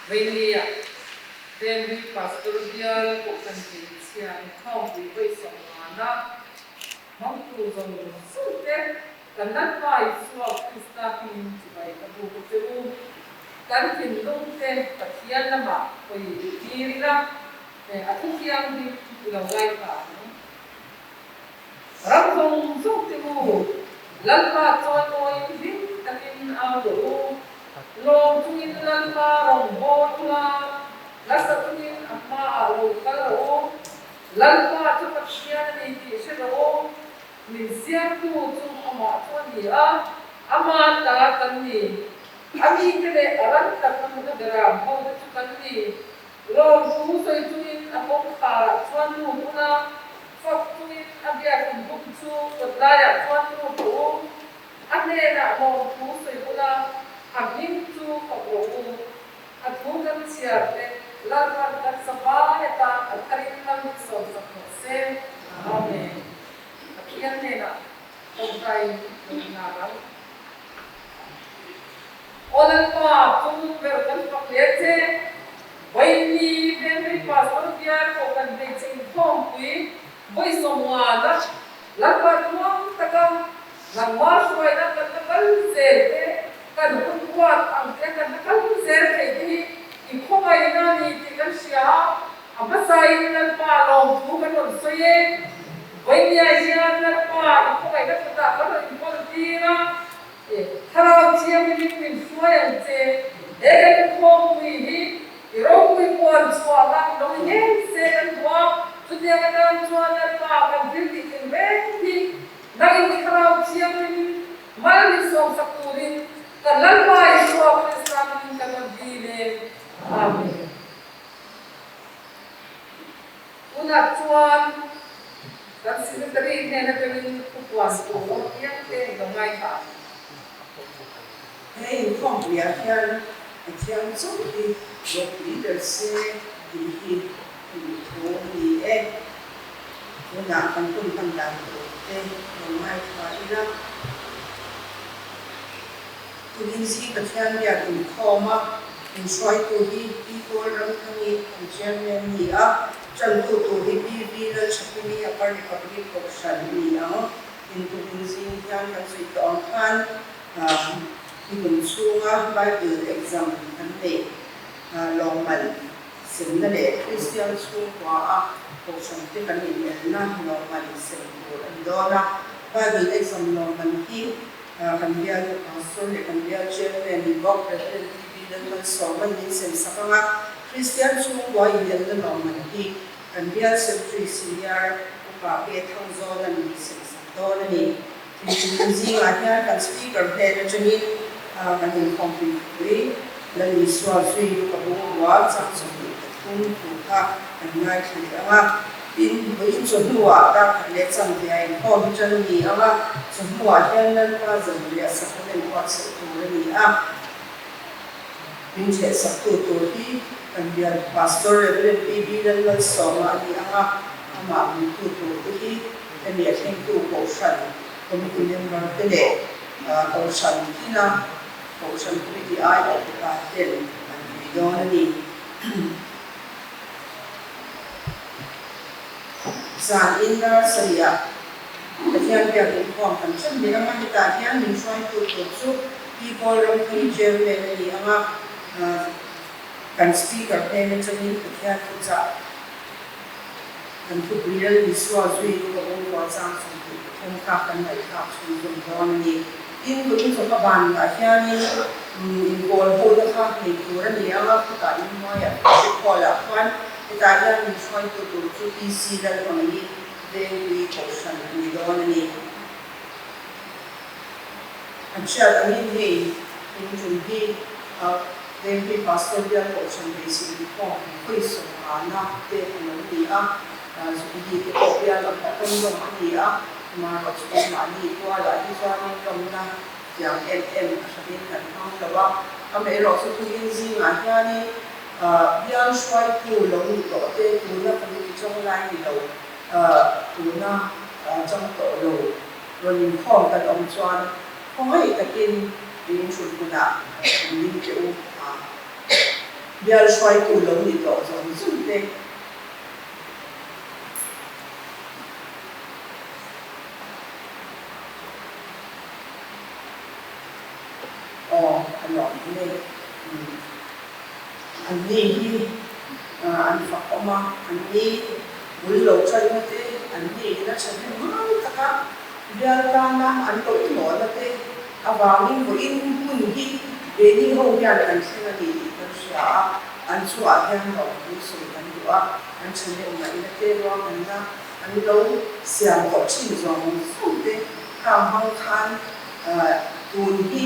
Veilia, Venglui Pastor Bial Kohhran Hmeichhia Inkhawmpui vawi sawmngana hmangtu zawng zawng te kan Lalpa Isua Krista hmingin chibai ka buk a che u. Kan thinlung te Pathian lamah hawi tir ila, a thuthianghlim i lo ngaithla ang. Ram zawng zawng te u, Lalpa chawimawiin hlim takin au rawh u. Lawm chungin Lalpa rawngbâwl ula, nasa chungin a hmaah lo kal rawh u. Lalpa chu Pathian a ni tih hre rawh u. Min siamtu chu amah chu a ni a, ama ta kan ni. A mite leh a ran tak a hmuna beram hote chu kan ni. Lawmthu sawi chungin a kawngkharah chuan lut ula, fak chungin a biakin bum chu kawtlaiah chuan lut rawh u. A hnenah lawmthu sawi ula, a hming chu fak rawh u. A thu kan chhiar te Lalpan kan savai atan a tharin mal min sawmsak rawh se. Amen. Pathian hnenah tawngtai lo nghal ang. Aw Lalpa, chung ber kan fak hle che. Vawiinni Venglui Pastor bial pawh kan hmeichhe inkhawmpui vawi sawmnga Lalpa tluang taka nangmah hruaina kan la kal zel te, kan hun ruat ang te kan la kal zel thei te hi i khawngaihna a ni tih kan hria a, a hmasain Lalpa lawmthu kan rawn sawi e. Vawiinniah hian Lalpa i khawngaihna kutah kan rawn inkawl tir a. Thlarau Thianghlim min hruai ang che, he kan inkhawmpui hi i ropui puan chhuahna lo ni ngei se kan duh a, chutiang atan chuan Lalpa kan thil tih tling reng hi nangin i Thlarau Thianghlim mal min sawmsak turin kan Lalpa Isua Krista hmingin kan rawn dil e. Amen. Tunah chuan kan Secretary hnen atangin thupuan tur awm apiang te in lo ngaithla ang. He inkhawmpuiah hian Pathian chauh hi ropui ber se tih hi duhthu a ni e. Tunah kan hun hman dan tur te lo ngaithla ila. Tulinzi Pathian biak inkhawm a inhruaitu hi Pi Paul Ramthangi kan Chairman ni a, tantu tur hi Pi Vi Lalchhapimi Upper Republic Kohhran a ni ang. Intukin zing hian kan sawi tawh ang khan nikum chhunga Bible exam kan neih lawmman semna leh Kristian chhungkua a Kohhran te kan inelna lawmman sem tur a ni dawn a. Bible exam lawmman hi Kan bial Pastor leh kan bial Chairman ni bawk Rev. TB Lalmalsawman min sem sak ang a, Kristian chhungkua inelna lawmman hi kan bial Secretary Senior Upa P Thangzawna min sem sak dawn a ni. Thingpui zingah hian kan Speaker hnen atangin kan inkhawmpui thupui Lal Isua zui ka bungrua chang 23 thu kha kan ngaithla leh ang a. Tin, vawiin chawhnuah dar khat leh chanve a inkhawm hi tan a ni ang a, chawhnuah hian Lalpa zanriah sacrament buatsaih tur a ni a. Min ṭhehsaktu tur hi kan bial Pastor Rev. PB Lalmalsawma a ni ang a, amah puitu tur te hi hemi a thlengtu Kohhran Committee member te leh Kohhran tina Kohhran Committee aiawh upa ten an pui dawn a ni. Zan in nursery ah Pathian biak inkhawm kan ṭan leh ang a, hetah hian min hruaitu tur chu Pi Kawlramthei Chairman a ni ang a, kan Speaker hnen atangin Pathian thuchah kan thupui Lal Isua zui ka bungrua chang 23 kha kan ngaihthlak chhunzawm dawn a ni. Tin, tun chawhma banah hianin inkawl hona kha nei tur a ni ang a, khutah inhnuaiah Fellowship Hall-ah khuan hetah hian min hruaitu tur chu PC Lalhmangaih Vengpui Kohhran a ni dawn a ni. An hriat angin hei in tum hi Vengpui Pastor Bial Kohhran Hmeichhe Inkhawm hawi sawmhana te a lo ni a, Jubilee te pawh bial ang takin lawm a ni a. Amaherawhchu keimahni tualah hi chuanin lawmna tiang em em a hramin kan hmang lo a, amaherawhchu thuin zingah hianin bial hruaitu lo ni tawh te, tuna committee chawng lai ni lo, tuna chawng tawh lo rawn inkhawm kan awm chuan khawngaih takin in thut hunah min ding teh u a. Bial hruaitu lo ni tawh zawng zawng te. Aw, a nuam hle. An ni hi an fakawm a, an ni bul lo ṭanna te, an ni in a ṭhahnem ngai tak a, bial tana an lo inawhna te avangin vawiin hun hi keini ho hian kan thleng a ni tih kan hria a, an chungah hian lawmthu sawi kan duh a, an ṭhahnem ngaihna te ruahmanna an lo siam tawh ṭhin zawng zawng te khang hmang khan tun hi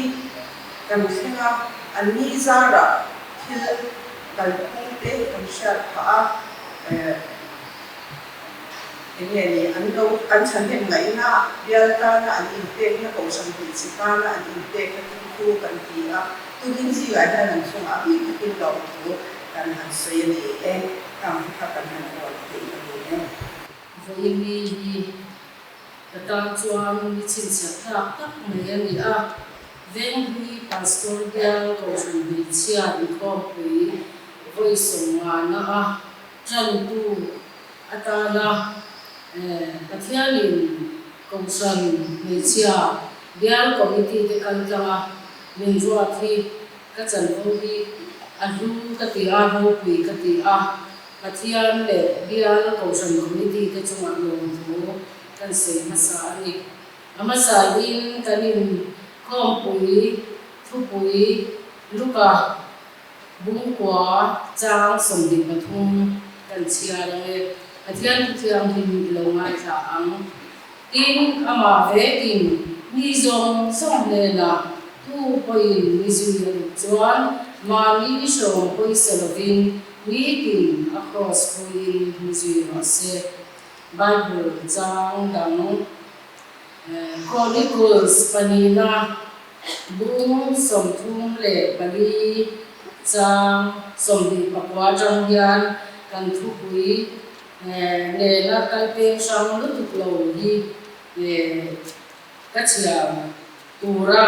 kan thleng a, an ni zarah thil kalphung te kan hriat phah a, eng nge ni an lo an thahnem ngaihna bial tana an inpekna kohhran hmeichhe tana an inpekna te chu kan ti a, tukin zingah hian an chungah a bik takin lawmthu kan han sawi a ni e, khang hi kha kan han ruat theih a ni e. Vawiin hi Ka tan chuan ni chhinchhiah tlak tak mai a ni a, Venghlui Pastor bial Kohhran hmeichhia inkhawmpui vawi sawmngana a tantu atana Pathianin Kohhran hmeichhia bial committee te kaltlanga min ruat hi ka chanvo hi a hlu ka ti a, ropui ka ti a. Pathian leh bial Kohhran Committee te chungah lawmthu kan sawi hmasa a ni. A hmasain kan inkhawmpui thupui Luka Bungkua chang 23 kan chhiar ang e. Pathian thu thianghlim i lo ngaithla ang. Tin, amah vekin mi zawng zawng hnenah tu pawhin mi zui a duh chuan mahni hrawm pawisa lovin Nitin a kraws puiin mi zui rawh se. Bible chang dang Chronicles pahnihna bung 34 chang 24 atang hian kan thupui nena kalpeng hrang lutuk lo hi ka chhiar tura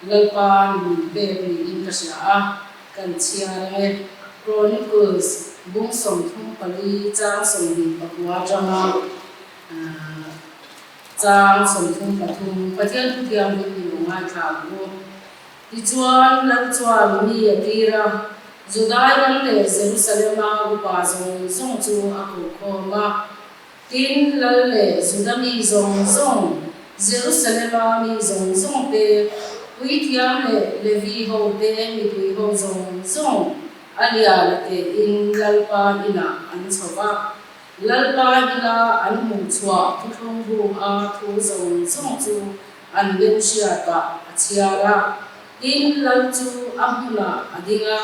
Lalpa min pek niin ka hria a, kan chhiar ang e. Chronicles bung 34 chang 29 atanga chang 33 Pathian thu thianghlim i lo ngaithla ang u. Tichuan, Lal chuan mi a tir a, Judai ram leh Jerusalema upa zawng zawng chu a kokhawm a. Tin, Lal leh Juda mi zawng zawng, Jerusalema mi zawng zawng te, puithiam leh Levi ho te, mipui ho zawng zawng a lian a tein Lalpa inah an chho va. Lalpa ina an hmuh chhuah thuthlung bu a thu zawng zawng chu an beng hriatah a chhiar a. Tin, Lal chu a hmunah a ding a.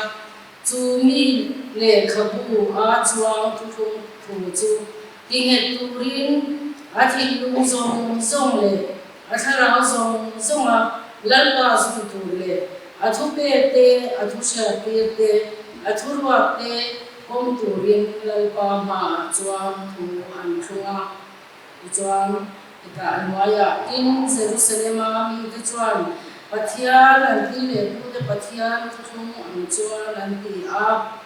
Chu mi lehkhabu a chuang thuthlung thu chu tinghet turin a thinlung zawng zawng leh a thlarau zawng zawnga Lalpa zui tur leh a thupek te, a thuhriattir te, a thuruat te pawm turin Lalpa hmaah chuan thu an thlung a. Tichuan, hetah a hnuaiah tin Jerusalema mite chuan Pathian an pi leh pute Pathian thuthlung ang chuan an ti a.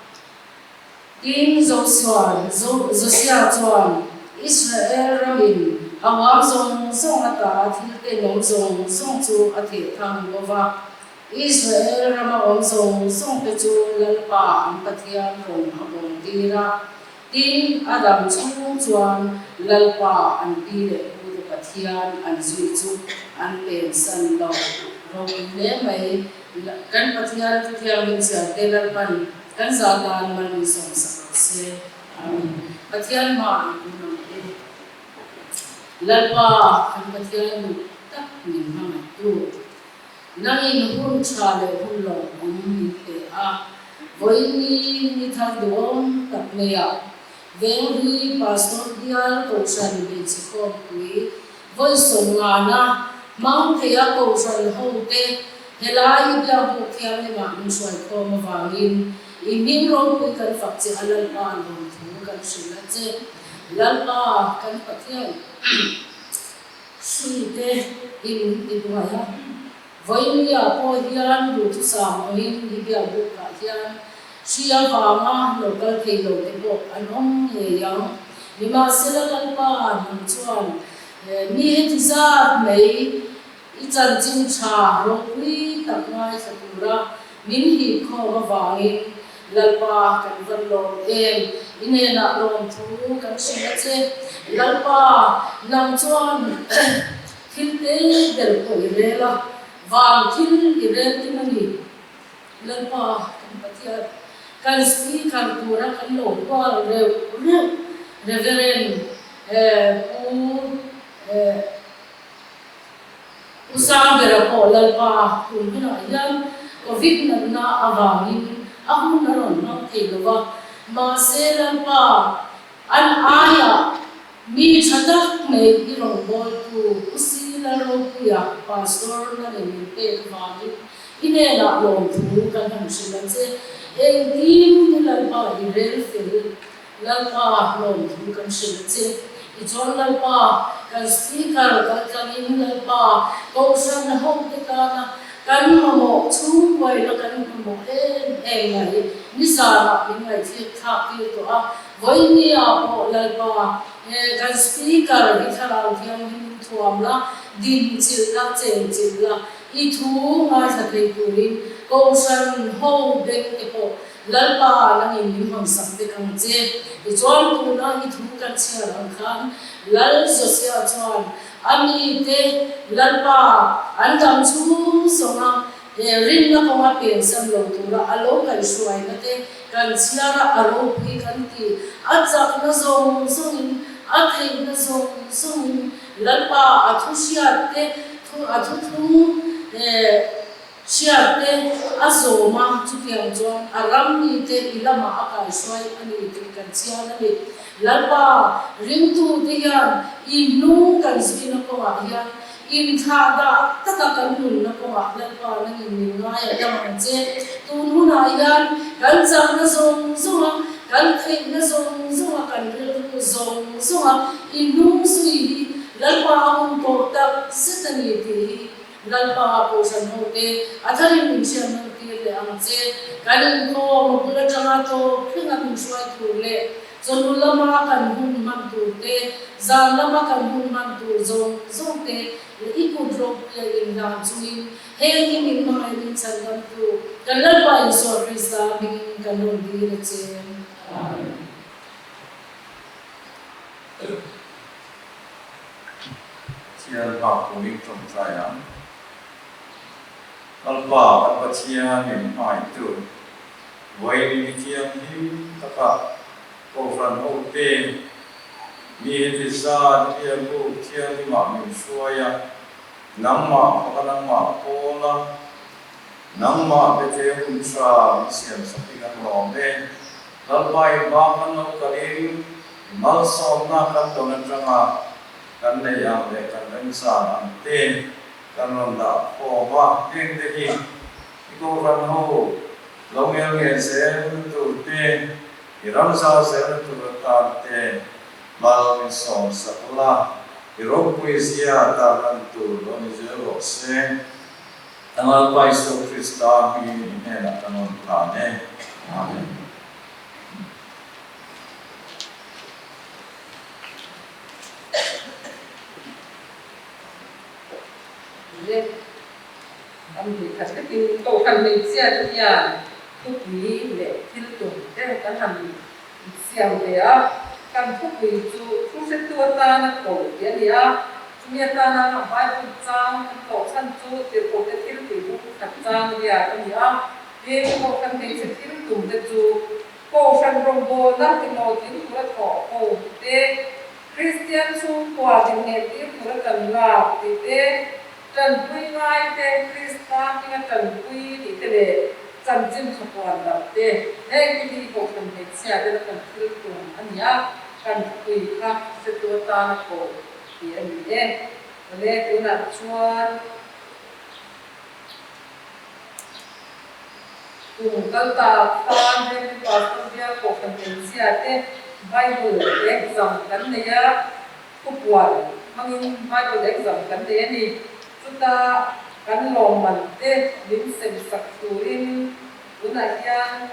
Tin, Joshua, Josia chuan Israel ramin a huam zawng zawng ata thil tenawm zawng zawng chu a theh thang bo va. Israel rama awm zawng zawngte chu Lalpa an Pathian rawn a bawmtir a. Tin, a dam chhung chuan Lalpa an pi leh pute Pathian an zui chu an pensan lo ropui hle mai. Kan Pathian thu thianghlim chhiarte Lalpan kan zah tan mal min sawmsak rawh se. Amen. Pathian hma i kun ang u. Lalpa kan Pathian duh tak min hmangaihtu. Nangin hun tha leh hun lawmawm min pe a, vawiin ni thar duhawm tak maiah Venghlui Pastor bial Kohhran hmeichhe khawmpui vawi sawmngana hmang theia Kohhran hote helai i biakbuk thianghlimah min hruaikhawm avangin i hming ropui kan fak che a Lalpa lawmthu kan hrilh a che. Lalpa kan Pathian. Hri te in ti buai a, vawinia pawh hian duhthusam angin i biakbukah hian Hri avanga lo kal thei lo te pawh an awm ngei ang. Nimahsela Lalpa nang chuan mi heti zat mai i chanchin tha ropui tak ngaithla tura min hip khawm avangin Lalpa kan van lawm em? I hnenah lawmthu kan hrilh a che. Lalpa nang chuan thil te ber pawh i rel a, van thil i rel tum a ni. Lalpa kan Pathian, kan Speaker tura kan lo hual reuh reuh Reverend Pu Pu Sangbera pawh Lalpa tun hunah hian Covid natna avangin a hun a rawn hmang thei lo va, mahse Lalpa an aiah Mi tha tak mai i rawngbawltu Pu Si Lalropuia Pastor na nei min pek avangin i hnenah lawmthu kan han hrilh a che. Engtin ni Lalpa i rel fel Lalpa lawmthu kan hrilh a che. Tichuan Lalpa kan Speaker kal tlangin Lalpa Kohhran hote tana kan mamawh chhungkuaina kan mamawh em em mai nizanah min ngaihthlir thlak tir tawh a. Vawinia pawh Lalpa he kan Speaker hi Thlarau Thianghlim thuam la, din chilh la, cheng chilh la, i thu ngaithla thei turin Kohhran ho beng te pawh Lalpa langin min hawn sak vek ang che. Tichuan tuna i thu kan chhiar ang khan Lal Josia chuan a mite Lalpa an dam chhung zawnga He rinna kawnga pensan lo tura a lo kaihhruaina te kan chhiar a, a ropui kan ti. A chakna zawng zawngin, a theihna zawng zawngin Lalpa a thu hriat te, thu a thuthlung hriat te a zawm a, chutiang chuan a ram mite i lamah a kaihhruai a ni tih kan chhiar a ni. Lalpa ringtute hian i hnung kan zuina kawngah hian Inthlah dah taka kan nunna kawngah Lalpa nangin min ngai a dam ang che. Tun hunah hian kan chakna zawng zawnga, kan theihna zawng zawnga, kan rilru zawng zawnga i hnung zui hi Lalpa a hun tawh tak zet a ni tih hi Lalpa Kohhran hote a tharin min hriat nawn tir leh ang che. Kan inkhawm a bul atanga tawp thlenga min hruai tur leh Chawhnu lama kan hun hman tur te, zan lama kan hun hman tur zawng zawng te leh i kut ropui a inhlan chungin heng hi min hmangaih min chhandamtu kan Lalpa Isua Krista hmingin kan rawn dil a che. Amen. Pathian hma turin tawngtai ang. Lalpa kan Pathian min hmangaihtu. Vawiin ni thianghlim taka Kohhran hote mi heti zat biakbuk thianghlimah min hruai a, nangmah faka nangmah pawl a, nangmah bete hun tha min siamsak hi kan lawm e. Lalpa i bang kan lo kalin i malsawmna kan dawn atanga kan neih ang leh kan remchan ang te kan rawn dah khawm a, hengte hi I Kohhran ho lo ngel nge zel tur te, i ram zau zel tur atan te mal min sawm sak la, i ropui zia tarlan tur lo ni zel rawh se. Kan Lalpa Isua Krista hmingin i hnenah kan rawn tlan e. Amen. Le. An hmuh khat hlekin Kohhran hmeichhia te hian thupui leh thil tum te kan han siam ve a, kan thupui chu thu hretu atana ko tih a ni a, chumi atana Bible chang kan tlawh chhan chu tirhkohte thil tih buk khat chang riat a ni a, tin Kohhran hmeichhe thil tum te chu Kohhran rawngbawlna tihlawhtling tura thawh ho te, Kristian chhungkua dinngehtir tura kan lak tih te, Tanpui ngaite, Krista hminga tanpui tih te leh chanchin thapuan lam te, heng te hi Kohhran hmeichhia te la kan thil tum a ni a, kan thupui kha hretu atana koh tih a ni e. Awle, tunah chuan kum kal ta khan Rempi Pastor bial Kohhran hmeichhia te Bible exam kan nei a, Thupuan hmangin Bible exam kan nei a ni. Chuta kan lawmman te min sem sak turin tunah hian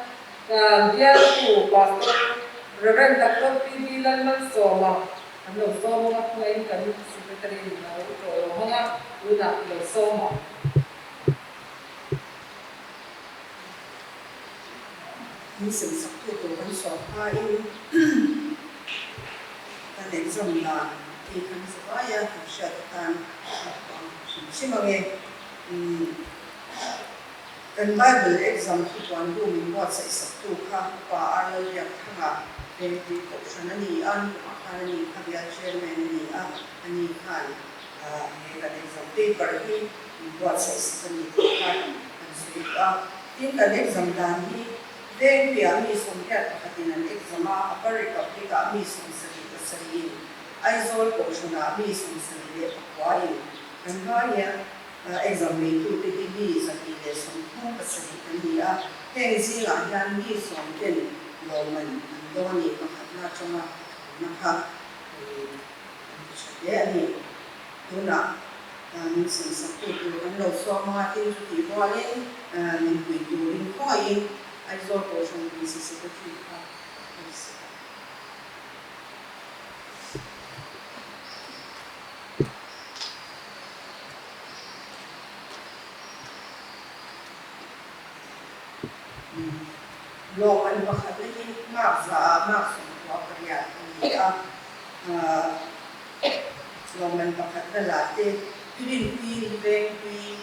Kan bialtu Pastor Rev. Doctor PB Lalmalsawma an lo sawm ang a, hnuaiin kan Secretary in a lo tlawh lo hmang a, tunah i lo sawm ang. Min sem sak tu tur kan sawm hmain kan exam dan hi kan zavai a, kan hriat atan a huang hrim hrim ang e. Kan Bible exam thu tuan bu min buatsaih saktu kha Upa R. Lalbiakthanga Vengpui Kohhran a ni a, nikumah khan a ni kha bial Chairman a ni a, a ni khan he kan exam paper hi min buatsaih sak a ni tih kha kan sawi duh a. Tin, kan exam dan hi Vengpuiah mi 81 in an exam a, Upper Republic-ah mi 77 in, Aizawl Kohhranah mi 79 in an hmai a. Exam neitute hi mi 137 an ni a, heng zingah hian mi sawmten lawmman an dawn a ni. Pakhatna atanga pathumna kha an ti tha hle a ni. Tunah min sawmsaktu tur kan lo sawm a, tin chutih rualin min pui turin khawiin Aizawl Kohhran PC Secretary kha a ni si a. Lawm an pakhatna hi mark zaah mark 98 a ni a, lawm an pakhatna lah te Rinpui Vengpui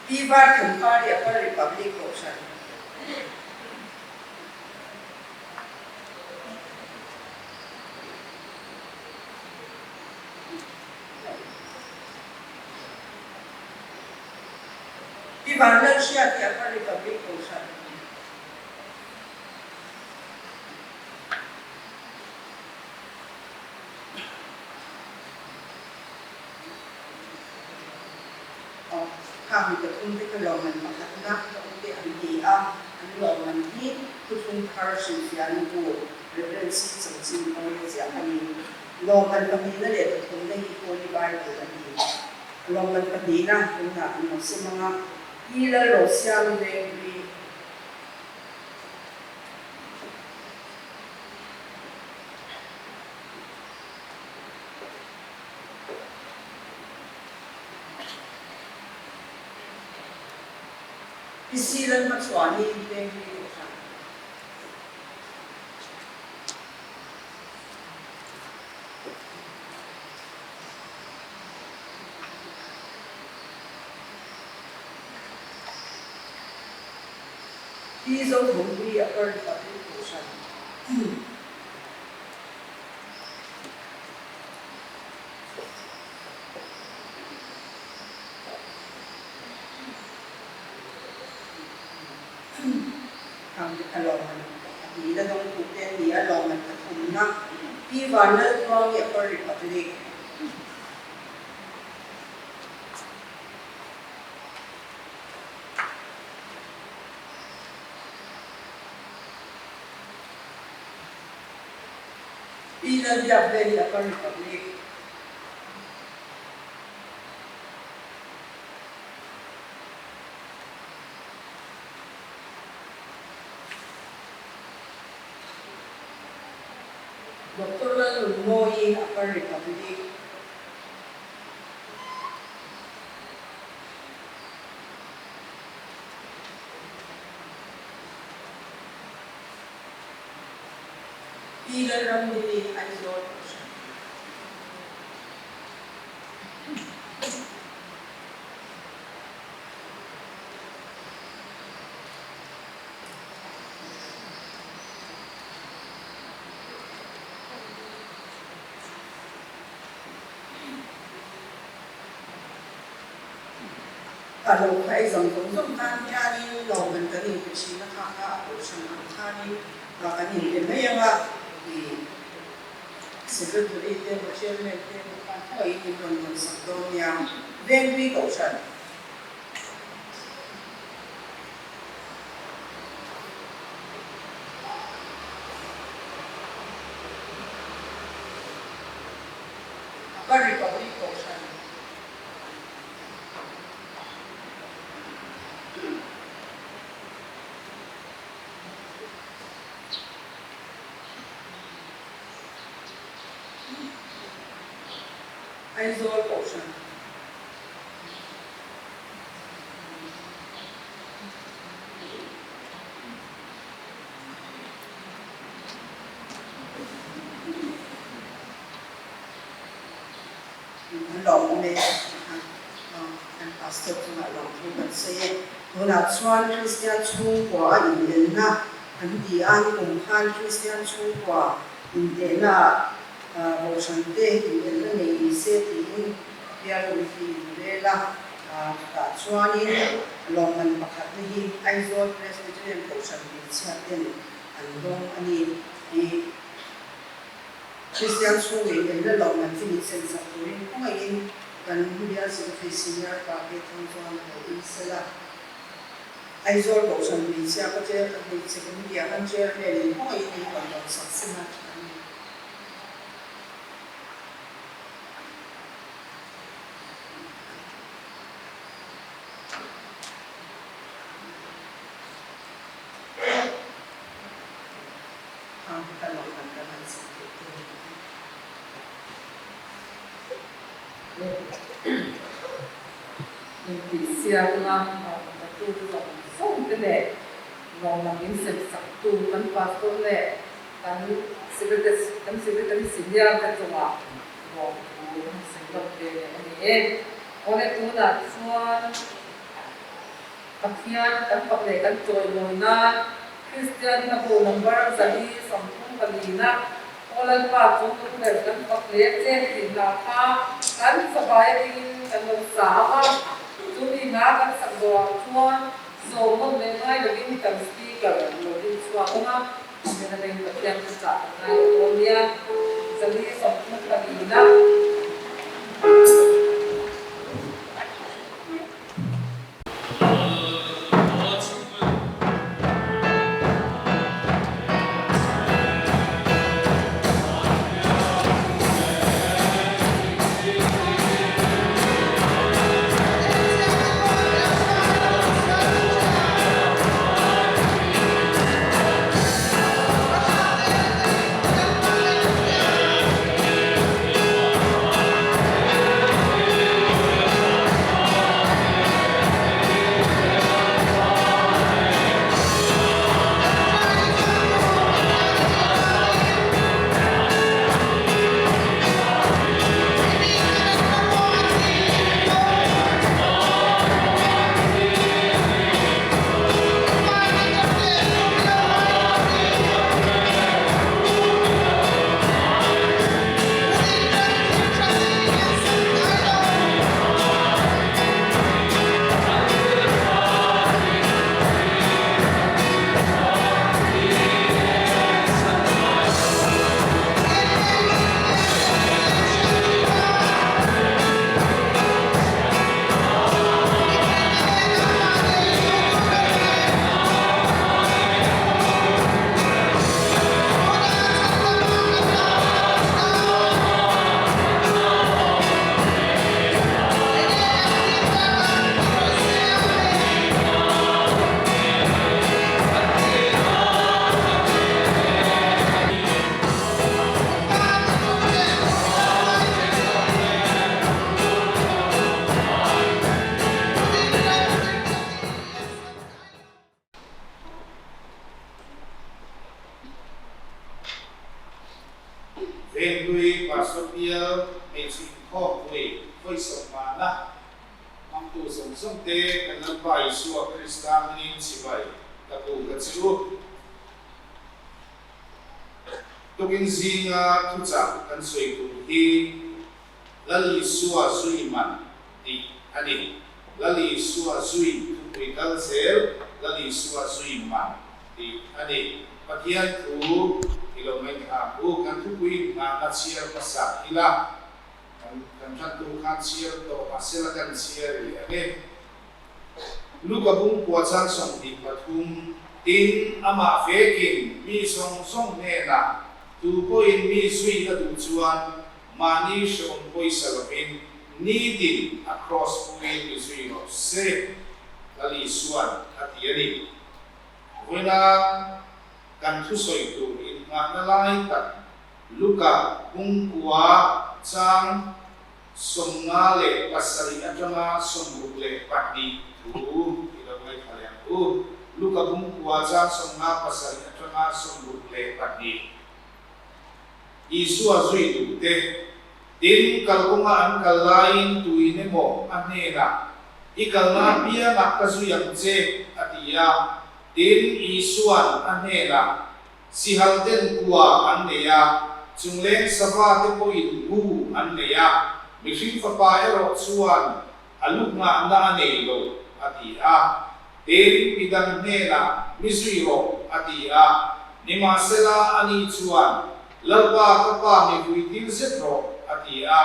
Pi Varthanpari Upper Republic Kohhran. Pi Vanlalhriati Upper Republic Kohhran. Aw, khang mi pathum te kha lawmman pakhatna ka u te an ti a, an lawmman hi thuthlung thar hrilhfiahna bu Rev. C. Chanchin Mawia ziah a ni. Lawmman pahnihna leh pathumna hi Holy Bible a ni. Lawmman pahnihna tunah an lo sem ang a, Pi Lalrosiami Vengpui, Pi Silan hmachhuani Venghlui Kohhran. Pi Zothangpuii Upper Republic Kohhran. Khang te kha lawmman pahnih la dawng tu te an ni a, lawmman pathumna Pi Vanlaltluangi Upper Republic. Pi Lalbiakveli Upper Republic. Doctor Lalnunmawii Upper Republic. Pi Lalramdini Aizawl Kohhran. A lo kha ei zawng zawng zawng tan hianin lawmman kan inpe thin a, kha kha a kohhran ang khanin kan inpe mai ang a, i Secretary te emaw Chairman te emaw khan khawihin min rawn rawn sak dawn nia, Vengpui Kohhran. Aizawl Kohhran. An lawmawm e kan pastor chungah lawmthu kan sawi e. Tunah chuan Kristian chhungkua a inelna an ti a, nikum khan Kristian chhungkua intehna ah Kohhran te inelna nei ni se tiin bial committee in rel a, chutah chuanin lawmman pakhatna hi Aizawl Presbyterian Kohhran hmeichhia ten an dawng a ni tih Kristian chhung leh inelna lawmman chi min sem sak turin khawngaihin kan bial Secretary Senior Pa Ke Thang chuan a lo insel a. Aizawl Kohhran hmeichhia ka chair ka hmeichhe committee ah khan chairman in khawngaihin in rawn dawn sak sen a tha a ni. Khang hi ka lawmman ka han sak theih tur a ni a. Intihsiakna lawmnatu zawng zawng te leh lawmman min sem saktu kan pastor leh kan kan secretary senior te chungah lawmthu kan sawi lawk ve leh a ni e. Awle tunah chuan Pathian kan fak leh kan chawimawi nan Kristian hnabu number 134 na Aw Lalpa chu ber kan fak leh che tih hna kha kan fapa atangin kan lo sa ang a, chumi hna kan sak zawhah chuan sawm nawn leh ngai lovin kan speaker lo ding chhuak ang a, hemi atangin Pathian chu chah kan ngai lo dawn nia. 134 na. Venglui Pastor Bial hmeichhe inkhawmpui vawisawm vana hmangtu zawng zawng te kan Lalpa Isua Krista hmingin chibai ka buk a che u. Tukin zinga thuchah kan sawi tur hi Lal Isua zui man tih a ni. Lal Isua zui thupui kal zel, Lal Isua zui man tih a ni. Pathian thu i lo ngaithla ang u. Kan thupui inngahna chhiar hmasa ila, kan kan hrantu khan chhiar tawh mahsela kan chhiar leh ang e. Luka bungkua chang 23, Tin, amah vekin mi zawng zawng hnenah tu pawhin mi zui a duh chuan Mahni hrehawm pawisa lovin nitin a kraws puiin mi zui rawh se, Lal Isua'n a ti a ni. Vawiina kan thusawi tur innghahna lai tak Luka bungkua chang. 57 atanga 62 thu i lo ngaithla leh ang u. Luka bung kua chang 57 atanga 62. Isua zui duhte, tin kalkawnga an kal laiin tuin emaw a hnenah, I kalna apiangah ka zui ang che, a ti a. Tin, Isua'n a hnenah, Sihal ten kua an nei a, chungleng sava te pawhin bu an nei a, mihring fapa erawh chuan a lu nghahna a nei lo, a ti a. Tin, midang hnenah, Mi zui rawh, a ti a. Nimahsela, ani chuan, Lalpa, ka pa mi vui tir zet rawh, a ti a.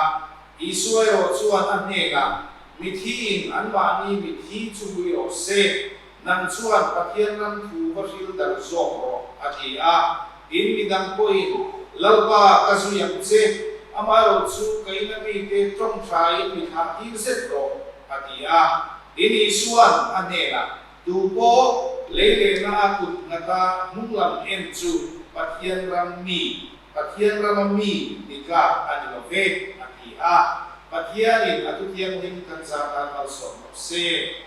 Isua erawh chuan a hnenah, Mithiin anmahni mithi chu vui rawh se, Nang chuan Pathian ram thu va hril darh zawk rawh, a ti a. Tin, midang pawhin, Lalpa, ka zui ang che, amaherawh chu ka ina mite tawng thain mi thlah tir zet rawh, a ti a. Tin, Isua'n a hnenah, Tu pawh lei lehna a kut nghata hnunglam en chu Pathian ram mi, Pathian rama mi ni tlak a ni lo ve, a ti a. Pathianin a thuthianghlim kan zar tan malsawm rawh se.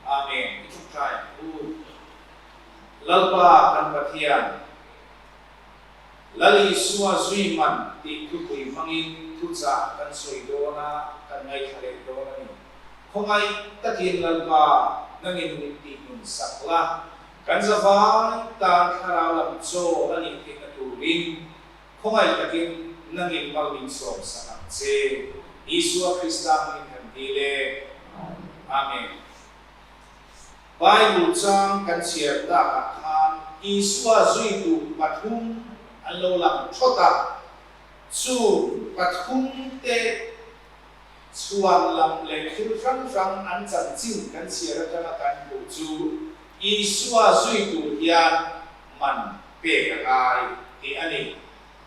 Amen. I ṭawngṭai ang u. Lalpa kan Pathian, Lal Isua zui man tih thupui hmangin thuchah kan sawi dawn a, kan ngaithla leh dawn a ni. Khawngaih takin Lalpa nangin min tihnun sak la, kan zavai tan thlarau lam chaw a nih theihna turin khawngaih takin nangin mal min sawm sak ang che. Isua Krista hmingin kan dil e. Amen. Bible chang kan chhiar takah khan Isua zuitu pathum an lo lang thawt a, chu pathum te chhuan lam leh thil hrang hrang an chanchin kan chhiar atanga kan hmuh chu Isua zuitu hian man pek a ngai tih a ni.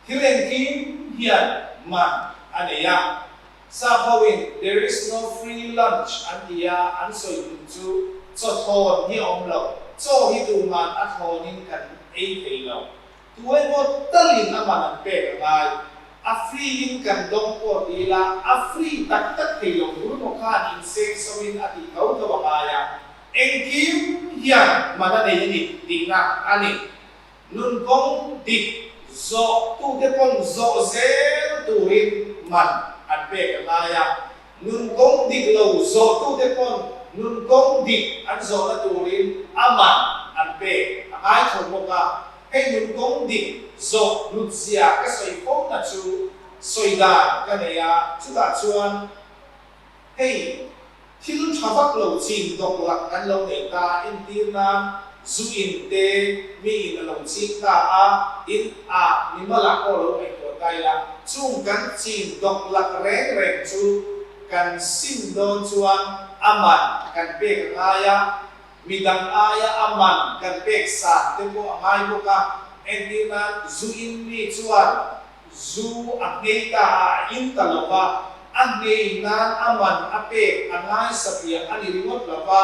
Thil engkim hian man a nei a, Sap hoin there is no free lunch an ti a, an sawi tum chu chaw thawn hi a awm lo, chaw hi tuman a thawnin kan ei thei lo, tu emaw talin a man an pek a ngai, a free in kan dawng pawh ti ila a free tak tak thei lo bul maw khan inseng sawin a tih tho tho a ngai a, engkim hian man a nei a ni tihna a ni. Nun kawng dik zawh tute pawn zawh zel turin man an pek a ngai a, nun kawng dik lo zawh tute pawn nun kawng dik an zawhna turin a man an pek a ngai tho bawk a. Hei nun kawng dik zawh hlutzia ka sawi fo na chu sawi dan ka nei a, chutah chuan hei Thil tha vak lo chin dawk lak kan lo nei ta, entir nan zu in te mi in a lo ching ta a, in ah mimal ah pawh lo ngaihtuah ta ila, chung kan chin dawk lak reng reng chu kan sim dawn chuan a man kan pek a ngai a, midang aia a man kan pek san te pawh a ngai bawk a, entir nan zu in mi chuan Zu a nghei ta a, a in ta lo va, a nghei nan a man a pek a ngaisa piang a ni ringawt lo va,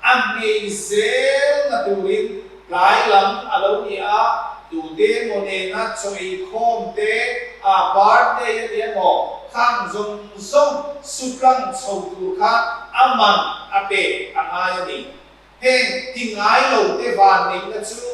a nghei zel na turin tlai lam a lo ni a, tute emaw nena chaw ei khawm te, a birthday a ni emaw, khang zawng zawng sutlang chho tur kha a man a pek a ngai a ni. Heng ti ngai lo te van neihna chu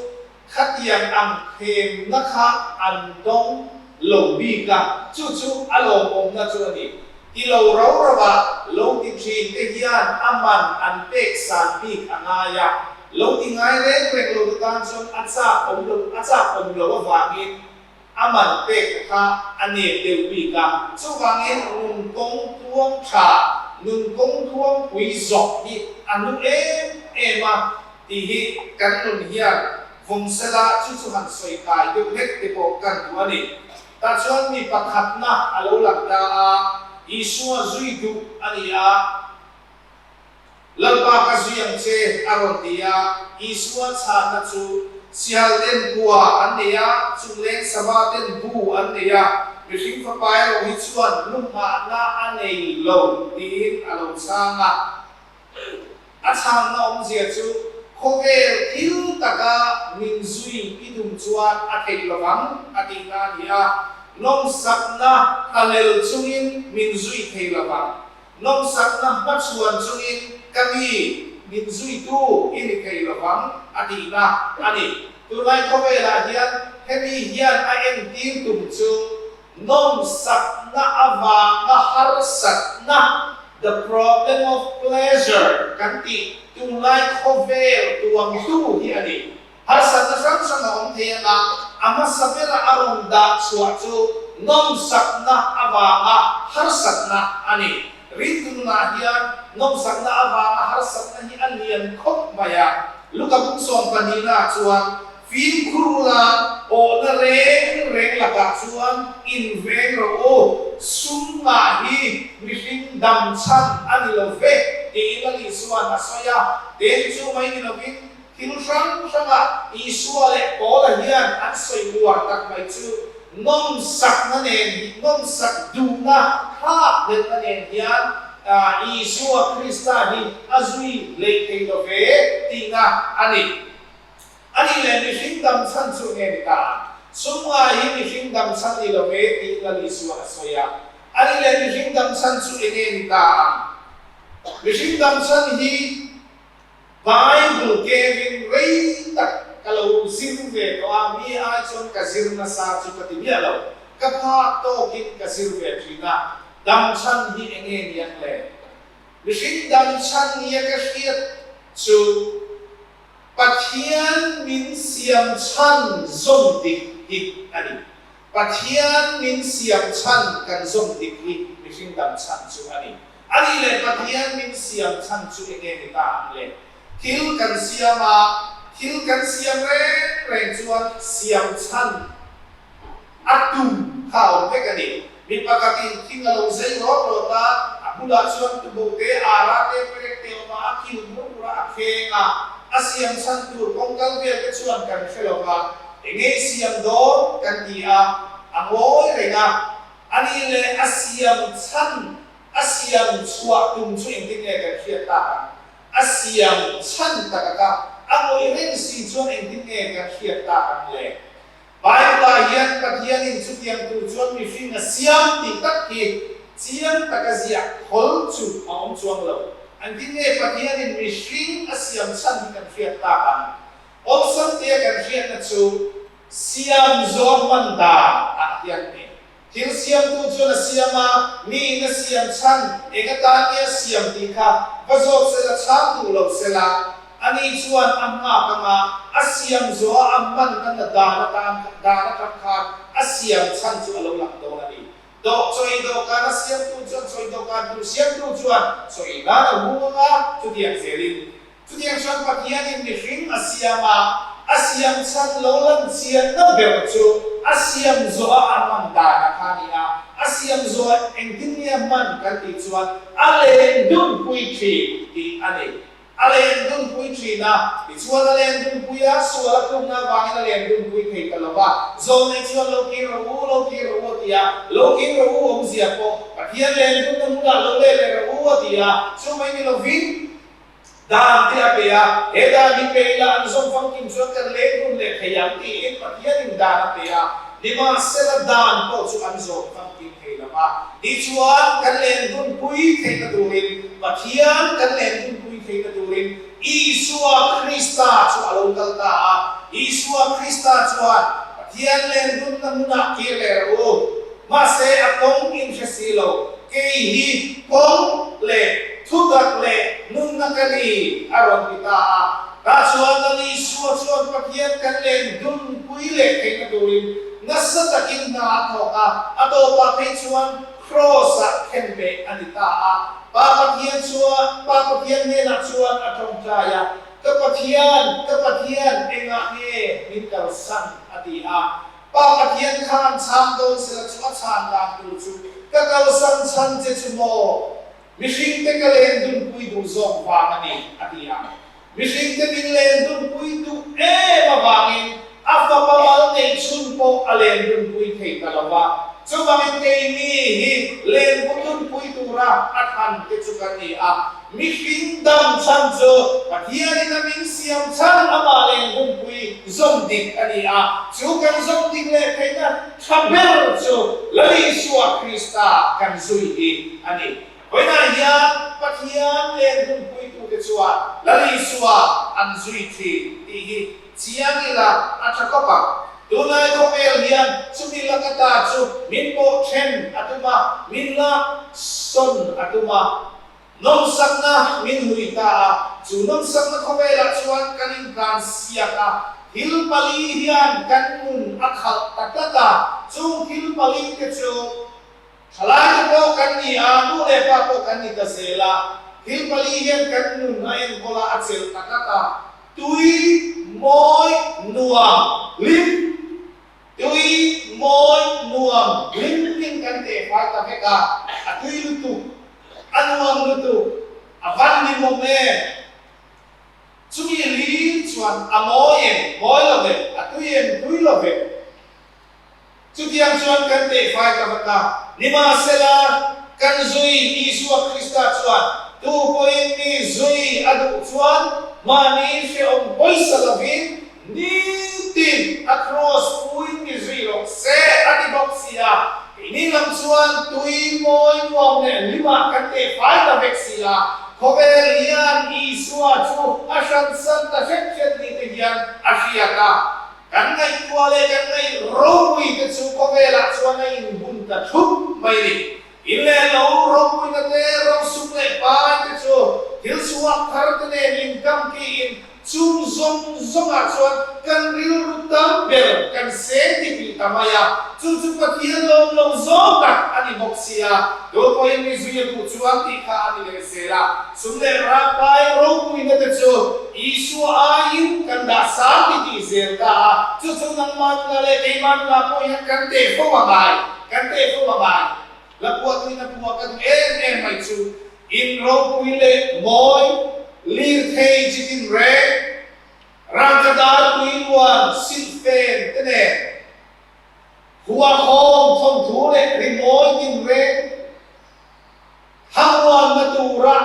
khatiang ang thlemna kha an dawng lo bik a, chu chu a lawmawmna chu a ni. Ti lo ro ro a lo ti thin te hian a man an pek san bik a ngai a, lo ti ngai reng reng lo te tan chuan a chak awm lo a chak awm lo avangin a man pek kha a nep deuh bik a, chuvangin nun kawng tluang tha, nun kawng tluang pui zawk hi a hlu em em a tih hi kan nun hian vawng sela chu chu han sawi kai deuh hlek te pawh kan duh a ni. Tah chuan mi pakhatna a lo lang ta a, Isua zui duh a ni a, Lalpa ka zui ang che, a rawn ti a. Isua chhanna chu, Sihal ten kua an nei a, chungleng sava ten bu an nei a, mihring fapa erawh hi chuan lunghahna a nei lo, tiin a lo chhang a. A chhanna awmzia chu, Khawvel thil taka min zui i tum chuan a theih lovang, a tihna a ni a. Nawmsakna thalel chungin min zui thei lo vang. Nawmsakna hmachhuan chungin ka mi min zuitu i ni thei lo vang, a tihna a ni. Tunlai khawvelah hian hemi hian a entir tum chu nawmsakna avanga harsatna, the problem of pleasure, kan tih tunlai khawvel tuamtu hi a ni. Harsatna hrang hrang a awm thei ang a, a hmasa bera a rawn dah chhuah chu nawmsakna avanga harsatna a ni. Rintununah hian nawmsakna avanga harsatna hi a lian khawp mai a. Luka bung sawmpahnihnaah chuan fimkhur ula awhna reng reng lakah chuan inveng rawh u, sum ngah hi mihring dam chhan a ni lo ve tiin Lal Isua'n a sawi a, ten chu mai ni lovin Thil hrang hranga Isua leh Paula hian an sawi uar tak mai chu nawmsakna nen hi, nawmsak duhna, thlakhlelhna nen hian Isua Krista hi a zui lei thei lo ve tihna a ni. A nih leh mihring dam chhan chu nge ni ta? Sum ngai hi mihring dam chhan ni lo ve tiin Lal Isua a sawi a. A nih leh mihring dam chhan chu enge ni ta ang? Mihring dam chhan hi Bible kengin rei tak ka lo zir ve tawh a, mi ai chuan ka zir nasa chu ka ti miah lo. Ka phak tawkin ka zir ve thin a, dam chhan hi eng nge niang le? Mihring dam chhan nia ka hriat chu Pathian min siam chhan zawm dik hi a ni. Pathian min siam chhan kan zawm dik hi mihring dam chhan chu a ni. A nih leh Pathian min siam chhan chu enge ni ta ang le? Thil kan siam a, thil kan siam reng reng chuan siam chhan a tum kha a awm vek a ni. Mi pakhatin thing a lo zei rawt rawt a, a bulah chuan tubo te, ara te, perek te awm a, a kil mur mur a, a kheng a. A siam chhan tur kawng kal vel te chuan kan hre lo va, enge i siam dawn kan ti a, a ngawi reng a. A nih leh a siam chhan, a siam chhuah tum chu engtin nge kan hriat tak ang? A siam chhan tak aka a ngawih reng si chuan engtin nge kan hriat tak ang le? Bible-ah hian Pathianin chutiang tur chuan mihring a siam tih tak hi chiang taka ziah khawl chu a awm chuang lo. Engtin nge Pathianin mihring a siam chhan hi kan hriat tak ang? Awlsam tia kan hriatna chu Siam zawh hman dan ah hian ni. Thil siamtu chuan a siam a, mi in a siam chhan eng atan nge a siam tih kha va zawt sela chhang duh lo sela, ani chuan a nghak anga a siam zawh a a hman na na dan atan dan atang khan a siam chhan chu a lo lang dawn a ni. Dawh chaw ei dawhkan a siamtu chuan chaw ei dawhkan tur siamtu chuan chaw ei nan a hung anga chutiang zelin Chutiang chuan Pathianin mihring a siam a, a siam chhan lo lan chianna ber chu a siam zawha a hman dan a kha a ni a. A siam zawha engtin nge a hman kan tih chuan a len dunpui thin tih a ni. A len dunpui thin a, tichuan a len dunpui a, sual a tlukna avangin a len dunpui thei ta lo va. Zawlnei chuan lo kir rawh u, lo kir rawh u a ti a, lo kir rawh u awmzia pawh Pathian len dunna hmunah lo let leh rawh u a ti a, chu mai ni lovin, Dan te a pe a, he dan hi pe ila an zawm famkim chuan kan leng dun leh thei ang tiin Pathianin dan a pe a, nimahsela dan pawh chu an zawm famkim thei lo va. Tichuan, kan leng dun pui theihna turin, Pathian kan leng dun pui theihna turin Isua Krista chu a lo kal ta a. Isua Krista chuan, Pathian leng dunna hmunah kir leh rawh u. Mahse, a kawng in hre si lo. Kei hi kawng leh thutak leh nunna ka ni, a rawn ti ta a. Tah chuan Lal Isua chuan Pathian kan len dunpui leh theihna turin nasa takin hna a thawk a, a tawpah phei chuan Kraws-ah khenbeh a ni ta a. Pa Pathian chuan Pa Pathian hnenah chuan a tawngtai a, Ka Pathian, ka Pathian, engah nge min kalsan? a ti a. Pa Pathian khan chhang dawn sela chu a chhan dan tur chu ka kalsan chhan che chu maw? Mihringte ka len dunpui duh zawk vang a ni, a ti a. Mihringte min len dunpui duh em avangin a fapa mal neih chhun pawh a len dunpui thei ta lo va. Chuvangin keini hi len bu dunpui tura a thlan te chu kan ni a. Mihring dam chhan chu Pathianin a min siam chhan amah leh hunpui zawm dik a ni a, chu kan zawm dik leh theihna tha ber chu Lal Isua Krista kan zui hi a ni. Vawiinah hian Pathian leh hunpuitute chuan Lal Isua an zui thin tih hi chiang ila a tha khawp ang. Tunlai khawvel hian chumi laka ta chu min pawh then a tum a, min lak sawn a tum a. Nawmsakna min hui ta a, chu nawmsakna khawvelah chuan kan intlan siak a, thil pali hian kan nun a khalh ta tlat a, chung thil pali te chu thalaite pawh kan ni a, nu leh pa pawh kan ni ta zel a, thil pali hian kan nun a enkawl a, a chelh ta tlat a, tui, mawi, nuam, hlim. Tui mawi nuam hlim hlim kan teh fai ta vek a, a tui lutuk, a nuam lutuk, a van ni mawm em? Chumi lir chuan a mawi em, mawi lo ve, a tui em, tui lo ve. Chutiang chuan kan teh fai ta vek a, nimahsela kan zui Isua Krista chuan tu pawhin mi zui a duh chuan mahni hrehawm pawisa lovin Nitin a cross puin mi zui rawh se a ti bawk si a, keini lam chuan tui mawi nuam leh hlimah kan teh fai ta vek si a, khawvel hian Isua chu a hransan ta hret hret ni te hian a hriat a, kan ngaihtuah leh kan ngaih ropui te chu khawvelah chuan a inbun ta thup mai ni. In leh lo ropuina te, rosum leh pai te chu thil chhuak thar te nen inkam tiin chung zawng zawngah chuan kan rilru tam ber kan seng ti tih ta mai a, chu chu Pathian lawm lo zawng tak a ni bawk si a, tu pawhin mi zui a duh chuan tih kha a ni leh zel a, sum leh pai ropuina te chu Isua aiin kan dah sang ti tih zel ta a, chu chu nangmah nuna leh keimah nuna pawh hian kan teh fo a ngai. Kan teh fo a ngai. La puahtuin a puah ka duh em em mai chu in ropui leh mawi lirthei chi tin reng, rangkadar tuiluan silhfen te nen, huakhawm thawnthu leh rimawi tin reng thlamuanna tura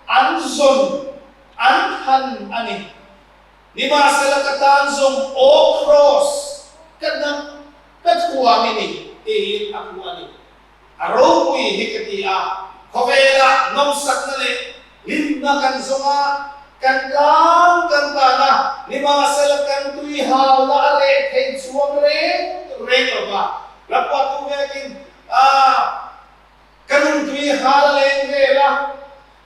an zawn an han a ni. Nimahsela ka tan zawng aw Kraws ka hnam ka thuam i ni tiin a phu a ni. A ropui hi ka ti a, khawvelah nawmsakna leh hlimna kan zawng a, kan tlang kan tan a, nimahsela kan tui halna a reh thei chuang reng reng lo va. Lampuahtu vekin a ka nungtui hal a leng vel a,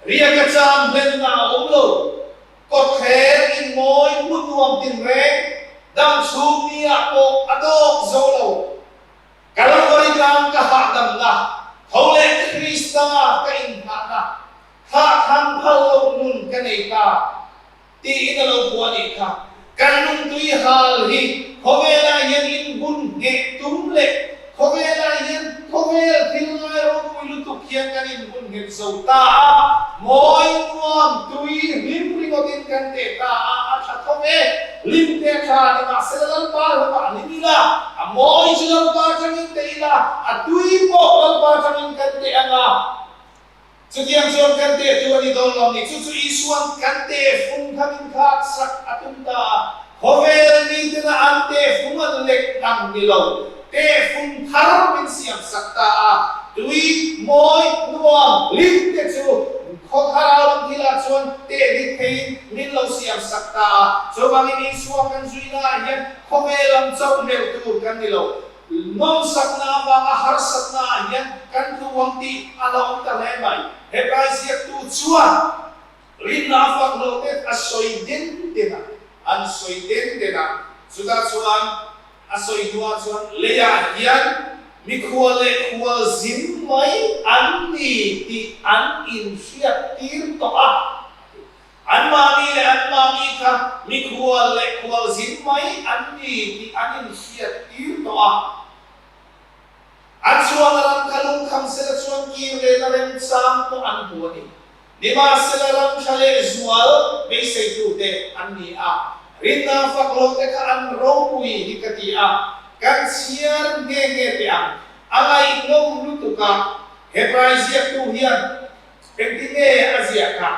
riaka cham hlenna a awm lo. Kawtthler in mawi hmun nuam tinreng dam chhung ni ah pawh a tawk zo lo. Kalvari tlang ka hahdamna, tho leh Krista ka inngahna, thlah thang phal loh nun ka nei ta. Tiin a lo phuah a nih kha. Kan lungtui hal hi khawvelah hian inbun ngheh tum leh khawvelah hian khawvel thil ngai ropui lutuk hian kan inbun nghet zo ta a, mawi nuam tui hlim ringawtin kan teh ta a, a tha thawm e. Hlim te a tha ni mahsela Lalpa lamah hlim ila, a mawi chu Lalpa atangin teh ila, a tui pawh Lalpa atangin kan teh ang a. Chutiang chuan kan teh tu a ni dawn lo ni. Chu chu Isua'n kan teh fung kha min thlak sak a tum ta a. Khawvel mitena an teh fung an lek ang ni lo. Teh fung thar min siam sak ta a. Tui, mawi, nuam, hlim te chu khaw thlarau lam thilah chuan teh dik theiin min lo siam sak ta a. Chuvangin Isua kan zuinaah hian khawvel lam chauh melh tur kan ni lo. Nawmsakna avanga harsatna ah hian kan tlu ang tih a la awm ta hle mai. Hetlai ziaktu chuan rinna a fak loh te a sawi den den a, an sawi den den a, chutah chuan a sawi hnuah chuan leiah hian mikhual leh khual zin mai an ni tih an inhriat tir tawh a, a ti. Anmahni leh anmahni kha mikhual leh khualzin mai an ni tih an inhriat tir tawh a. An chhuahna ram kha lungkham sela chuan kir lehna remchang pawh an hmu a ni. Nimahsela ram tha leh zual beiseitute an ni a, rinna fak lohte kha an ropui hi ka ti a, kan chhiar nghe nghe teh ang. A ngaihnawm lutuk a, Hebrai ziaktu hian. Engtin nge a ziah kha?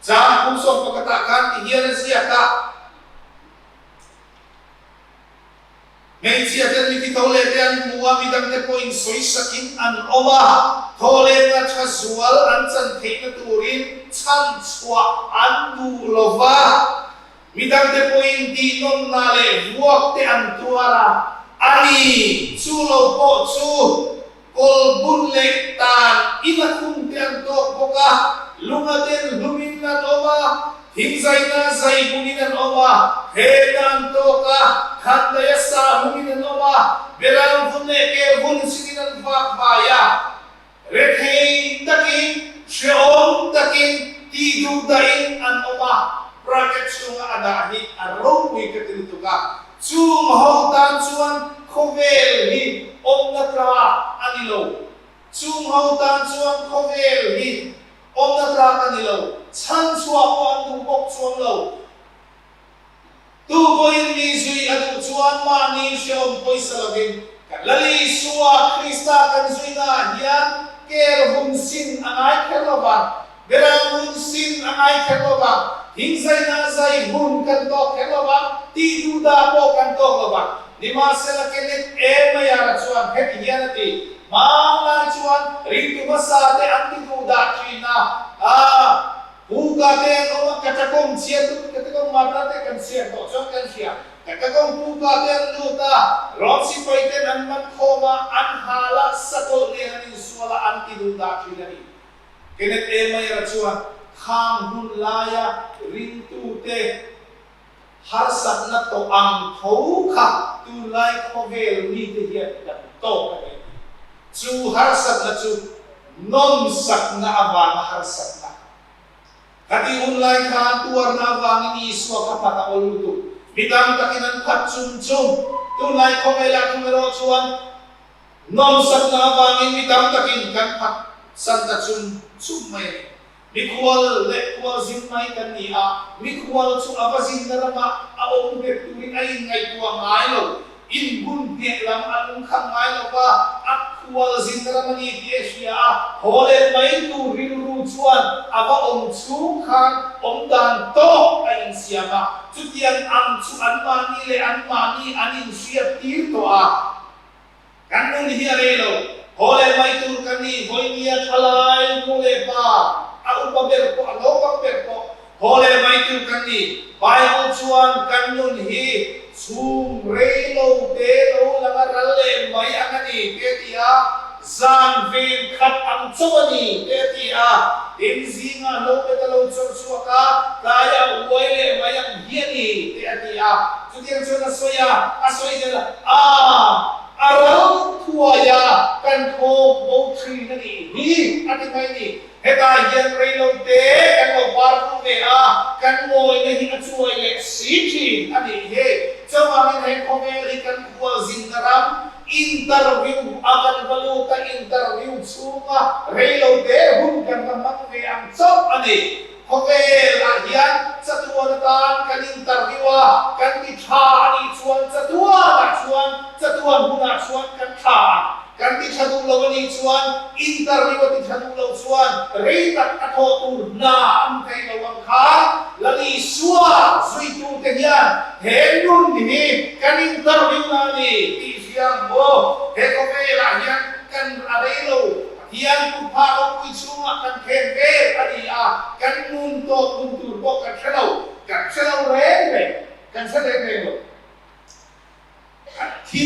Chang kum sawmpakhatah khan ti hian a ziak a. Hmeichhia ten mithi tho leh te an hmu a, midangte pawhin sawisakin an awm a, thawhlehna tha zual an chan theihna turin chhan chhuah an duh lo va, midangte pawhin tihnawmna leh vuak te an tuar a, a ni, chu lo pawh chu Kawl bun leh tan in a khum te an tawk bawk a, lunga ten hlum in an awm a, thingzaina zai bun in an awm a, heta an tawk a, khandaia sa hlum in an awm a, beram vun leh kel vun sin in an vak vai a, rethei takin, hrehawm takin, tih duh dah in an awm a, bracket chhunga a dah hi a ropui ka ti lutuk a. Chung ho tan chuan khawvel hi awmna tlak a ni lo. Chung ho tan chuan khawvel hi awmna tlak a ni lo. Chhan chhuah pawh an duh bawk chuang lo. Tu pawhin mi zui a duh chuan mahni hrehawm pawisa lovin kan Lal Isua Krista kan zuinaah hian kel hun sin a ngai kher lo vang. Beram hun sin a ngai kher lo va, thingzaina zai hun kan tawk kher lo va, tih duh dah pawh kan tawk lo va. Nimahsela Kenneth A. Mayara chuan heti hian a ti, Hmanglai chuan ringtu hmasa te an ti duh dah thin a, ah, Puka te an awm a, Catacomb chhiar tu Catacomb Marta te kan chhiar tawh chuan kan hria. Catacomb Puka te an lut a, Rom sipai ten an man khawm a, an hal a, sakawlh nen an insual a, an ti duh dah thin a ni. Kenneth A. Meyer-a chuan khang hun laia ringtute harsatna tawh ang tho kha tunlai khawvel mite hian kan tawk a ni a ti. Chu harsatna chu nawmsakna avanga harsatna. Khatih hun lai khan tuarna avangin Isua kha phat a awl lutuk. Mi tam takin an phat chum chum. Tunlai khawvelah thung erawh chuan Nawmsakna avangin mi tam takin kan phat san ta chum chum mai a ni. Mikhual leh khual zin mai kan ni a, mikhual chu a va zinna ramah a awm nghet turin a inngaihtuah ngai lo. Inbun hneh lam a lungkham ngai lo va, a khual zinna ram a ni tih a hria a, haw leh mai tur rilru chuan a va awm chhung khan awm dan tawk a insiam a, chutiang ang chu anmahni leh anmahni an inhriat tir tawh a. Kan nun hi a rei lo. Haw leh mai tur ka ni, vawinia thalai nu leh pa, a upa ber pawh, a naupang ber pawh, haw leh mai tur kan ni. Bible chuan kan nun hi chhung rei lo te lo lang a ral leh mai ang a ni te a ti a, zan ven khat ang chauh a ni te a ti a, tin zingah lo bet a lo chawr chhuak a, tlaiah a uai leh mai ang hi a ni te a ti a. Chutiang chuan a sawi a, a sawi zel a, A, a ral thuai a, kan thawk bo thin a nih hi, a ti mai ni. Hetah hian reilote kan lo par vur ve a, kan mawina hi a chuai leh si thin a nih hi. Chuvangin he khawvel hi kan khualzinna ram, interview a kan va lut a, interview chhunga reilote hun kan va hmang ve ang chauh a ni. Khawvel ah hian chatuan atan kan interview a, kan ti tha a nih chuan chatuan ah chuan chatuan hun ah chuan kan tha a, kan ti tha duh lo a nih chuan interview a ti tha duh lo chuan rei tak a thawh tur hna a hmu thei lo ang kha Lal Isua zuitute hian he nun hi kan interview na a ni tih hria ang maw? He khawvel ah hian kan a rei lo. Pathian kutphah ropui chhungah kan khen vel a ni a, kan nun tawp hun tur pawh kan hre lo, kan hre lo reng reng, kan hre reng reng lo. Thi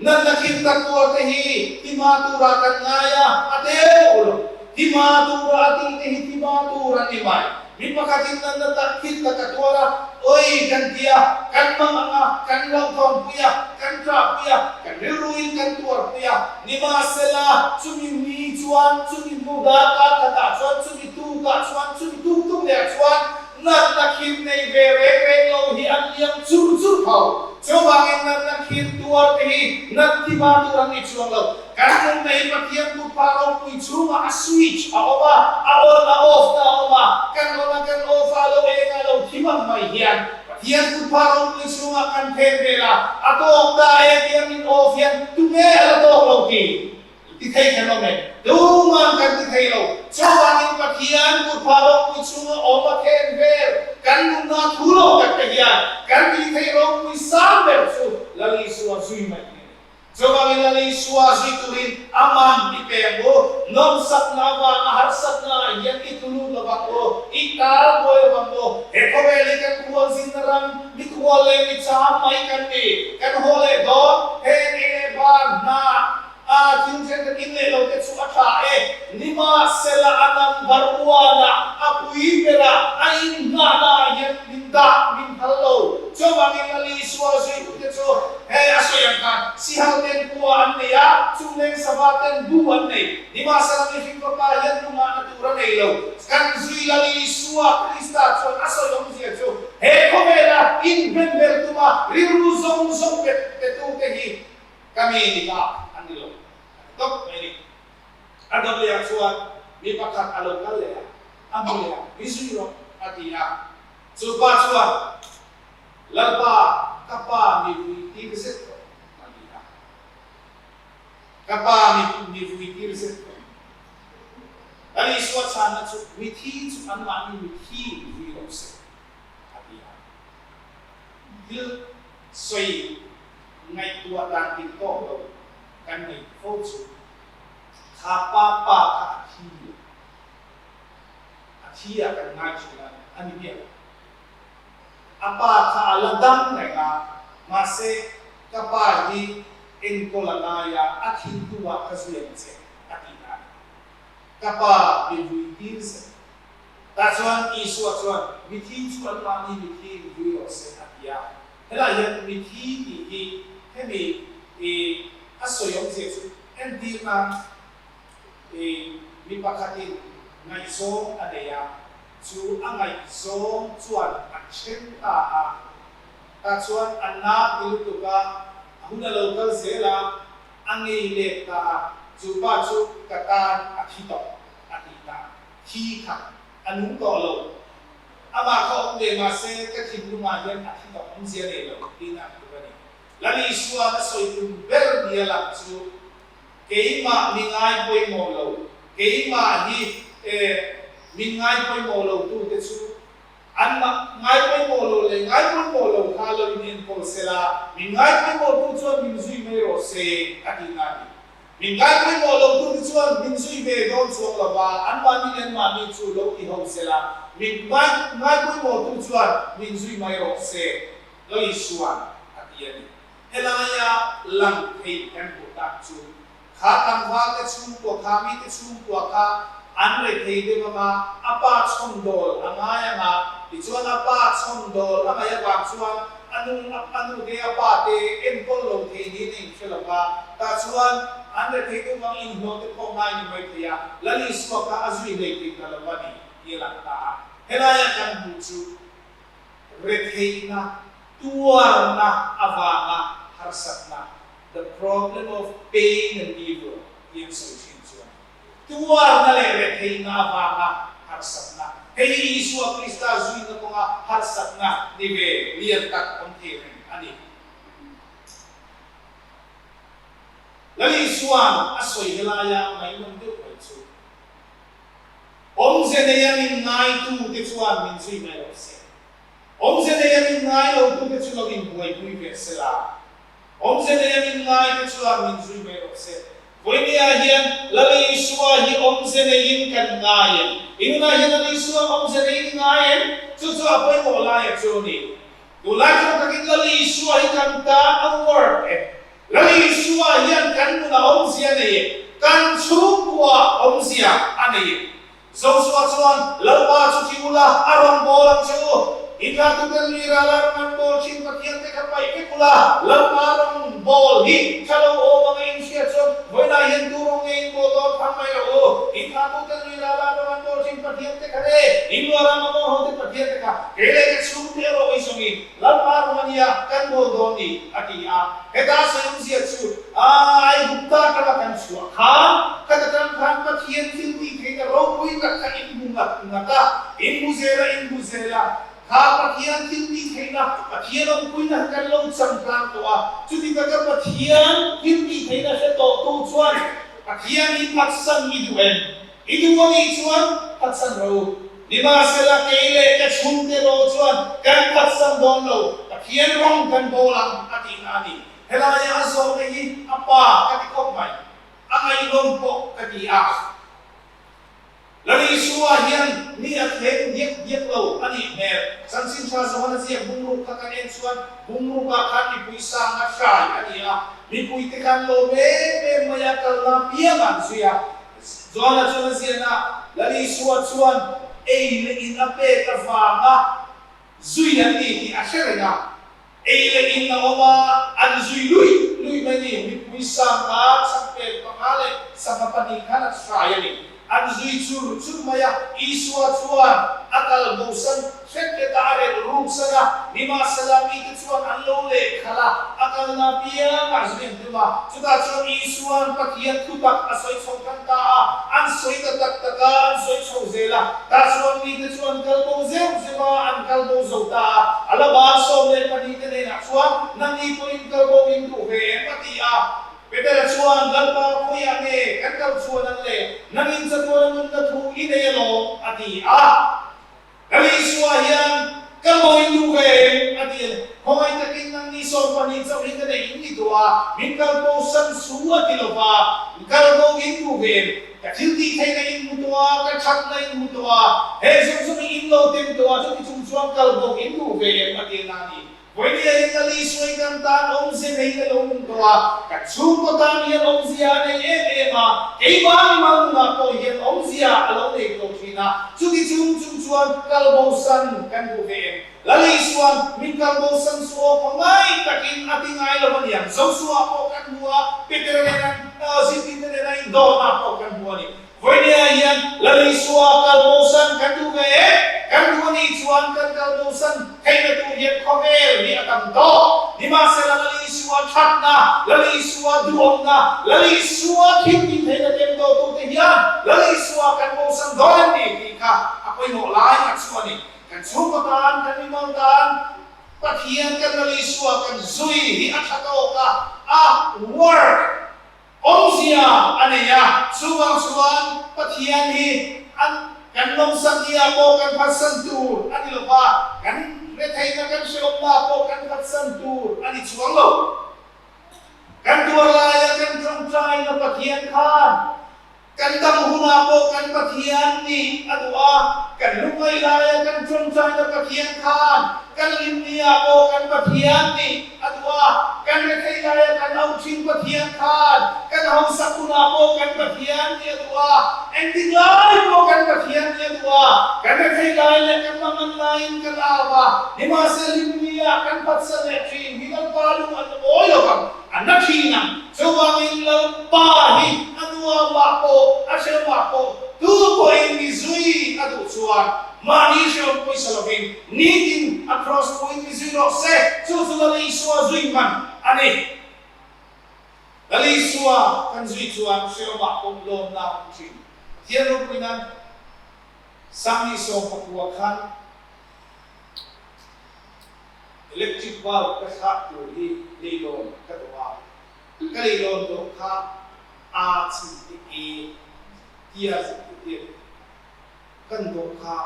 natna khim tak tuar te hi thi hma turah kan ngai a, a deuh lo. Thi hma tura a tih te hi thi hma tur an ni mai. Mi pakhatin natna tak khim tak a tuar a, Oi kan ti a, kan mang ang a, kan hlauhthawnpui a, kan ṭahpui a, kan rilruin kan tuarpui a. Nimahsela, chumi ni chuan, chumi hnu darkar khatah chuan, chumi tukah chuan, chumi tuk tuk lehah chuan natna khim nei ve reng reng lo hi an liam chur chur tho. Chuvangin natna khim tuar te hi nat thi hma tur an ni chuang lo. Kan nun nei Pathian kutphah ropui chhungah a switch a awm a, a on a off na a awm a, kan on a kan off a, a lo eng a, a lo thim ang mai hian Pathian kutphah ropui chhungah kan phen vel a, a tawk ta e tia min off hian tunge a la tawk lo ti? Ti thei kher lo mai. Tuman kan ti thei lo. Chuvangin Pathian kutphah ropui chhunga awm a then vel kan nunna thu lo tak te hian kan tih theih ropui sang ber chu Lal Isua zui mai hi a ni. Chuvangin Lal Isua zui turin a man i peng u, nawmsakna avanga harsatna ah hian i tlu lut lovang u, i tal buai lovang u. He khawvel hi kan khualzinna ram, mikhual leh micham mai kan ni. Kan haw leh dawn, heng ei leh bar hna a thil thenkhat in leh lo te chu a tha e. Nimahsela a number one ah, a pui berah, a inngahna ah hian min dah min phal lo. Chuvangin Lal Isua zuitute chu Hei a sawi ang khan Sihal ten kua an nei a, Chungleng sava ten bu an nei. Nimahsela mihring fapa hian lungahna tur a nei lo. Kan zui Lal Isua Krista chuan a sawi awmzia chu he khawvela inhmen ber tuma rilru zawng zawng pe petute hi ka mi ni ta an ni lo. A ti tawp mai a ni. A dawt lehah chuan mi pakhat a lo kal leh a, a hmu leh a, Mi zui rawh, a ti a. Chu pa chuan, Lalpa, ka pa mi vui tir zet rawh, a ti a. Ka pa mi mi vui tir zet rawh. Lal Isua chhanna chu, Mithi chu anmahni mithi mi vui rawh se, a ti a. Thil sawi ngaihtuah dan dik tawk lo kan neih fo chu, kha pa pa kha a thi a, a thi ah kan ngai thin a, a ni miah lo. A pa kha a la dam reng a, mahse ka pa hi enkawl a ngai a, a thih hnuah ka zui ang che a tih dan. Ka pa mi vui tir zel. Tah chuan Isua chuan mithi chu anmahni mithi in vui rawh se a ti a. Helaiah hian mithi tih hi hemi i a sawi awmzia chu entir nan i mi pakhatin ngaihzawng a nei a, Chu a ngaihzawng chuan a then ta a, tah chuan a na ti lutuk a, a hun a lo kal zel a, a ngei let ta a, chu pa chu ka tan a thi tawh a ti ta, thi kha a nung tawh lo, amah kha awm ve mahse ka thinlungah hian a thi tawh awmzia nei lo tiin a tluk a ni. Lal Isua'n a sawi tum ber nia lang chu Keimah mi ngai pawimawh lo, keimah hi eh min ngai pawimawh lo tu te chu an mah ngai pawimawh lo leh ngai pawimawh lo kha lo in enkawl se la, min ngai pawimawh tu chuan min zui mai rawh se a tih na a ni. Min ngai pawimawh lo tu te chuan min zui ve dawn chuang lo va, an mahni leh an mahni chu lo ti ho se la, min ngai ngai pawimawh tu chuan min zui mai rawh se, Lal Isua'n a ti a ni. Helaia lang thei kan hmuh tak chu kha tlangvalte chhungkua kha, mite chhungkua kha an rethei deuh anga a pa chhawndawl a ngai anga, tichuan a pa chhawndawl a ngaih avang chuan a nu a nu te a pa te enkawl lo thei niin a inhre lo va, tah chuan an rethei deuh vang inhlawh te pawh ngai ni mai thei a, Lal Isua kha a zui hlei thei ta lo a ni tih a lang ta a. Helaia kan hmuh chu Retheihna, tuarna avanga harsatna, the problem of pain and evil, tih an sawi thin chuan, tuarna leh retheihna avanga harsatna, hei hi Isua Krista zuina kawnga harsatna ni ve lian tak awm thei reng a ni. Lal Isua'n a sawi helaia ngaihnawm deuh mai chu, Awmze neia min ngaitute chuan min zui mai lo se. Awmze neia min ngai lotute chu lo inbuaipui ve se la. Awmze neia min ngaite chuan min zui mai rawh se. Vawinia hian Lal Isua hi awmze neiin kan ngai em? I nunah hian Lal Isua awmze neiin i ngai em? Chu chu a pawimawh laia chu a ni. Tunlai thawk takin Lal Isua hi kan tan a work em? Lal Isua hian kan nunah awmzia a nei e, kan chhungkuaah awmzia a nei e. Josua chuan, Lalpa chu thi ula, a rawn bawl ang che u. I tlatuten lui rala rawn an bawl thin Pathiante kha paih vek ula, Lalpa rawn bawl hi tha lo awm anga in hriat chuan vawiinah hian tu rawng nge in bawl dawn phang mai rawh u. I tlatuten lui rala rawn an bawl thin Pathiante kha le, in luah rama maw hote Pathiante kha kei leh ka chhungte erawh i zawngin Lalpa rawng a nia, kan bawl dawn ni, a ti a. Heta sawiawmzia chu, Aigupta atanga kan chhuah khan, khata tang khan Pathian thil tih theihna ropui tak kha in hmu ngat ngat a, in hmu zel a, in hmu zel a. Kha Pathian thil tih theihna, Pathian awmpuina kha kan lo changkang tawh a. Chuti taka Pathian thil tih theihna hre tawhtu chuan Pathian hi phatsan i duh em? I duh a nih chuan phatsan rawh u. Nimahsela kei leh ka chhungte rawh chuan kan phatsan dawn lo, Pathian rawng kan bawl ang a tihna a ni. Helaia a zawhna hi a pa ka ti khawp mai, a ngaihnawm pawh ka ti a. Lal Isua hian mi a thleng diak diak lo a nih hmel. Chanchin tha Johana ziak bungruk kha kan en chuan bungrukah khan mipui sangna hrai a ni a, mipuite khan lawm em em mai a kalna piang an zui a. Johana chuan a ziahna Lal Isua chuan ei leh in a pek avanga zui an ni tih a hre reng a. Ei leh in a awm a, an zui lui lui mai ni. Mipui sangha chhakpek panga leh sangha pahnih khan an hrai a ni. An zui chur chur mai a, Isua chuan a kal bosan hret hret a, a relh ruk san a. Nimahsela mite chuan an lo lehkhalh a, a kalna apiangah zui an tum a. Chutah chuan Isua'n Pathian thutak a sawi chho tan ta a, an sawi ta tak tak a, an sawi chho zel a. Tah chuan mite chu an kal bo zeuh zeuh a, an kal bo zo ta a. A la ban 12 te hnenah chuan, Nangni pawhin kal bo in duh ve em? a ti a. Petera chuan, Lalpa, khawiah nge kan kal chuan ang le? Nangin chatuana nunna thu i nei alawm, a ti a. Lal Isua hian ka mawi duh ve em? a ti a ni. Khawngaih takin nangni 12 chauh hi ka neih in ni tawh a, min kal bo san su a ti lo va, kal bo in duh ve em? Ka thil tih theihna in hmu tawh a, ka thatna in hmu tawh a, he zawng zawng hi in lo tem tawh a, chuti chung chuan kal bo in duh ve em? a ti a na ni. Vawinia in Lal Isua i kan tan awmze nei a lo awm tawh a, kan chhungkaw tan hian awmzia a nei em em a, keimah mimal nunah pawh hian awmzia a lo nei tawh thin a, chuti chung chung chuan kalbosan kan duh ve em? Lal Isua'n min kalbosan chu aw khawngaih takin a ti ngai lo a niang, Josua pawh kan hmu a, Petera nena zirtirte nena indawtna pawh kan hmu a ni. Vawinia hian Lal Isua kalbosan kan duh ve em? Kan duh a nih chuan kan kalbosan theihna tur hian khawvel hi a tam tawh. Nimahsela Lal Isua thatna, Lal Isua duhawmna, Lal Isua thil tih theihna tem tawhtute hian Lal Isua kan bosan dawn em ni tih kha a pawimawh lai a chu a ni. Kan chhungkaw tan, kan mimal tan Pathian kan Lal Isua kan zui hi a tha tawk a, a work Awmzia a nei a, chuvang chuan Pathian hi an kan lawmsan nia pawh kan phatsan tur a ni lo va, kan retheihna kan hrehawmna pawh kan phatsan tur a ni chuang lo. Kan tuar laia kan tawngtaina Pathian khan Kan dam hunah pawh kan Pathian nih a duh a, kan lungngaih laia kan tawngtaina Pathian khan kan limniah pawh kan Pathian nih a duh a, kan retheih laia kan auhṭhin Pathian khan kan hausak hunah pawh kan Pathian nih a duh a, engtik lai pawh kan Pathian nih a duh a, kan retheih lai leh kan mangan laiin kan au a, nimahse limniah kan phatsa leh ṭhin hi Lalpa lung an awi lo vang. A na thin a, chuvangin Lalpa hi a nuamah pawh a hrehawmah pawh tu pawhin mi zui a duh chuan mahni hrehawm pawisa lovin nitin a cross puiin mi zui rawh se, chu chu Lal Isua zui man a ni. Lal Isua kan zui chuan hrehawmah pawh lawmna a awm thin. Pathian ropui nan Sangni 19 khan Electric bulb ka thlah tur hi leilawn ka dawh a, ka leilawn dawh kha aa chim te e tia zuk te kan dawh kha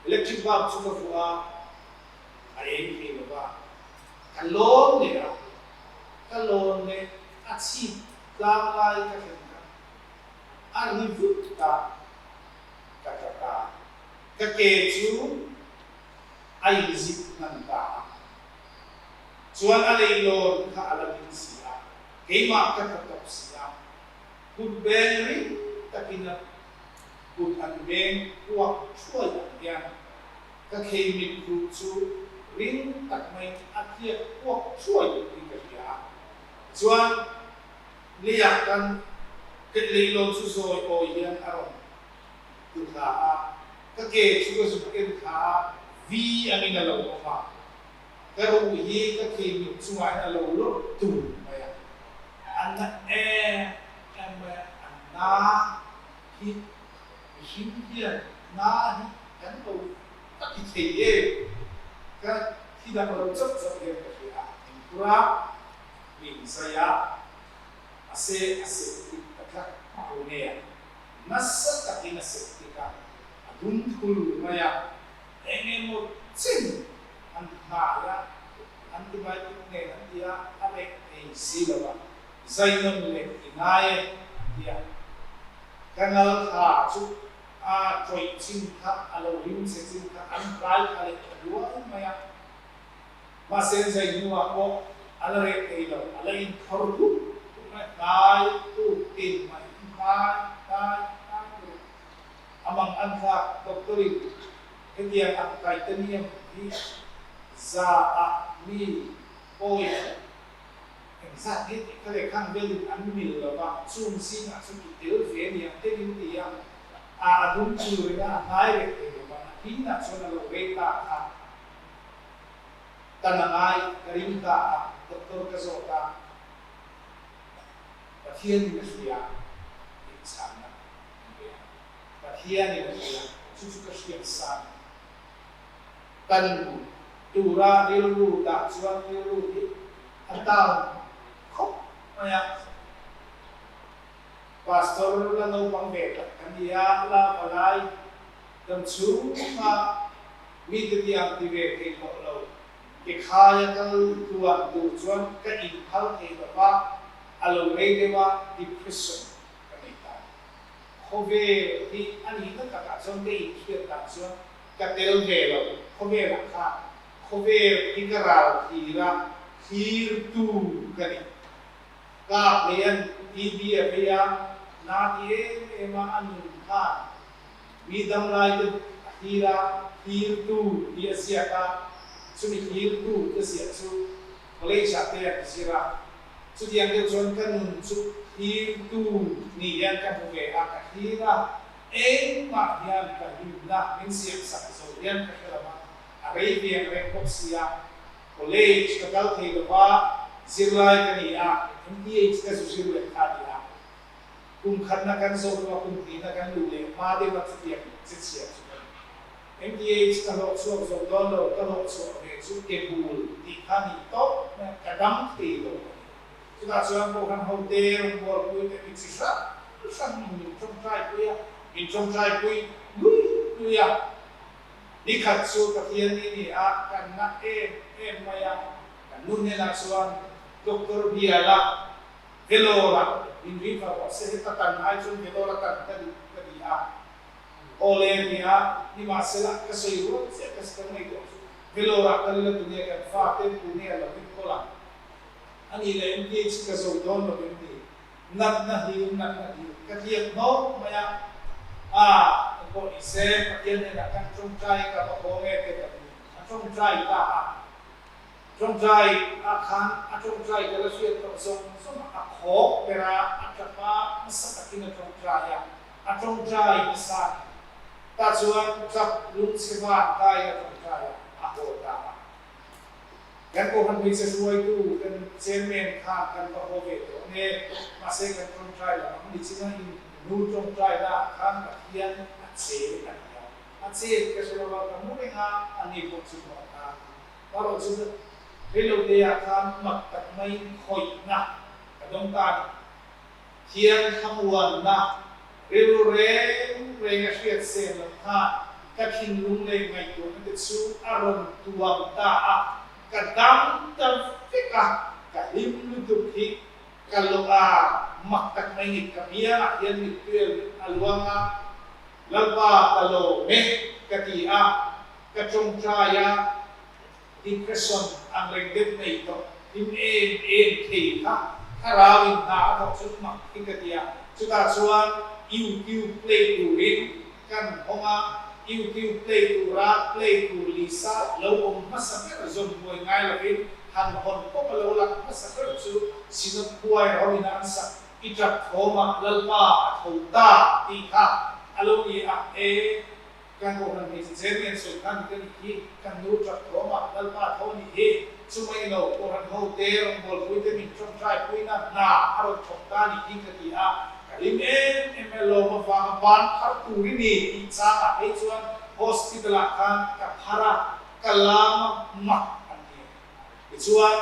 electric bulb chu ka vuah a, a eng thei lo va, ka lawn leh a, ka lawn leh a chhip tlang lai ka thlen kha a ri vut a, ka tla ta, ka ke chu. a inzip hman ta a. Chuan a leilawn kha a la ding si a, keimah ka tla tawp si a. Kut beng ring takin a kut an beng puak thuai ang hian ka khei mit khuh chu ring tak maiin a tliak puak thuai tih ka hria a. Chuan leiah kan leilawn chu zawi awi hian a rawn tu thla a, ka ke chu ka zuk en thla a, vi angin a lo awm a, ka ruh hi ka kheimit chungah hian a lo lawrh tur mai a, a na em em mai a, a na hi mihring hian na hi kan lo ka ti thei em, ka thi dang lo chauh chauh hian ka hria a, engphur a, min zai a, a se a seh tik ta tlat ko nge a. Nasa takin a septic a, a dum thul mai a, eng emaw chen an hnai a, antibiotic nen an ti a, a reh thei si lo a, zai nawn leh i ngai e an ti a. Ka ngal thla chu a tawih chin kha a lo hlim che chin kha an hlai thla leh ta duai mai a, mahse an zai hnuah pawh a la reh thei lo, a la inkhawr dup dup mai, hnai tuk tin mai, hnai, hnai, hnai tuk. A mang an thlak doctor in hetiang ang titanium hi za ah mi point engzat nge tih kha leh khang velin an mil lo va, chung zingah chuan i tel ve aniang te min ti a, a a dum chul reng a, a hnai reng thei lo va, a hnihna chuan a lo rei ta kha tan a ngai ka ring ta a, doctor ka zawt a, Pathian in a hria tih chhanna an pe a, Pathian in a hria chu chu ka hriat san tan tura rilru dah chuan rilru hi a down khawp mai a, Pastor la naupang ve tak ka ni a, la palai dam chhunga mite tiang ti ve thei tawh lo ke khaia kal tluan tur chuan ka inphal thei lo va, a lo rei deuh a, depression ka nei ta. Khawvel hi a nihna takah chuan ka inhriat dan chuan ka tel ve lo, khawvelah khan khawvel hi ka ral thlir a, thlirtu ka ni. Ka hleian TB a vei a, na ti em em a, a nun khan mi damlai te a thlir a, thlirtu tih a ziak a, chumi thlirtu te ziah chu college ah te an zir a, chutiang deuh chuan ka nun chu thlirtu ni hian ka hmu ve a, ka thlir a, engmah hian ka hlimna min siamsak zo hian ka hre lo a, a rei viang reng bawk sia. College ka kal thei lo va, zirlai ka ni a, MTH ka zu zir leh kha a ni a. Kum khatna kan zawh hnuah kum hnihna kan luh leh hma deuh a chutiang che chhiar chu ka ni. MTH ka hlawh chhuak zo dawn lo, ka hlawh chhuah ve chu ke bul tih kha a ni tawp mai a, ka dam thei lo a ni. Chutah chuan Kohhran hote rawngbawlpui te mi chi hrang hrang min tawngtaipui a, min tawngtaipui lui lui a. Ni khat chu Pathian ni ni a kan na em em mai a, kan nu hnenah chuan Doctor Biala Vellore-ah min ri far rawh se, heta tan ai chuan Vellore-a tan ka duh ka ti a. Aw le ni a, nimahsela ka sawi rual chiah ka ka ngaihtuah chu Vellore-ah kal ila tunge kan fa ten Pune a lo enkawl ang a nih leh MTH ka zo dawn lo em ni? Natna hlir, natna hlir ka tliak hnawk mai a, a engpawh ni se Pathian hnenah kan tawngtai ka va haw nge te ka ti. A tawngtai ta a, tawngtai ah khan a tawngtai ka la hriat tawh zawng zawng a, a khawk ber a, a tap a, nasa takin a tawngtai a, a tawngtai nasa a ni. Tah chuan tap lungchhe van taiin a tawngtai a, a haw ta a. Kan Kohhran hmeichhe hruaitu kan chairman khan kan va haw ve tawh nge, mahse kan tawngtai lam ang ni chin a in nu tawngtai na ah khan Pathian a che a ni a, a chet ka hre lo a, ka hmu reng a, a ni pawh chu hmuh a erawh chu reilo te ah khan mak tak maiin khawihna ka dawng ta a ni. Thian thlamuanna rilru reng reng a hriat sen loh khan ka thinlung leh ngaihtuahna te chu a rawn tuam ta a, ka dam ta vek a, ka hlim lutuk hi ka lawh a, mak tak mai ni, ka biangah hian mittuel a luang a, Lalpa ka lawm e ka ti a, ka tawngtai a. Depression ang reng deuh nei tawh hlim em em thei kha thlarau in hna a thawk chu mak hi ka ti a, chutah chuan YouTube play turin kan hawng a, YouTube play tura play tur Lisa lo awm hmasa ber zawm buai ngai lovin han hawn pawp a lo lang hmasa ber chu Synod Choir ho in an sak i tap thawmah Lalpa a tho ta tih kha a lo ni a, e. Kan Kohhran hmeichhe chairman sawi khan ka nih hi, kan nu tap thawmah Lalpa tho nih hi, chumai lo Kohhran ho te rawngbawlpui te min tawngtai puina hna a rawn thawk ta nih hi ka ti a, ka hlim em em e lawm avanga ban phar tur i ni tih changah phei chuan hospital ah khan ka phar a, ka lam a mak an ti a. Tichuan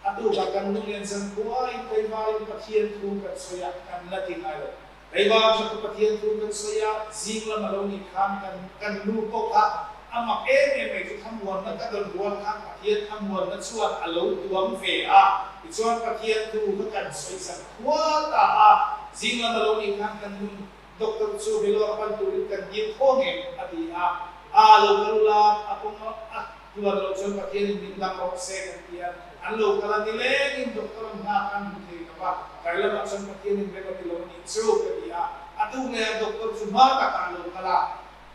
a tukah kan nu nen zan khuain tlaivarin Pathian thu kan sawi a, kan la ti ngai lo. Leiba tha chu Pathian thu kan sawi a, zing lam a lo nih khan kan kan nu pawh kha a mak em em mai chu thlamuanna ka dawn rual khan Pathian thlamuanna chuan a lo tuam ve a, tichuan Pathian thu kha kan sawi sak khua ta a, zing lam a lo nih khan kan nun Doctor chu Vellore pan turin kan dil tho ngem a ti a, a lo kal ula a kawng a tluan loh chuan Pathianin min dang rawh se kan ti a, an lo kal a nilengin doctor an hna khan hmu thei lo va, tlai lamah chuan Pathianin rem a ti lo a nih chu ka ti a, a tuk leh a doctor chu hma takah a lo kal a,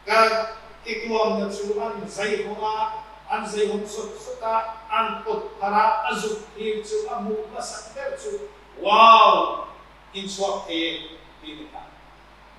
ka tituamna chu an zaihawng a, an zaihawng sawt sawt a, an pawt pharh a, a zuk thir chu a hmuh hmasak ber chu wow! Inchhuak thei e tih ni ta.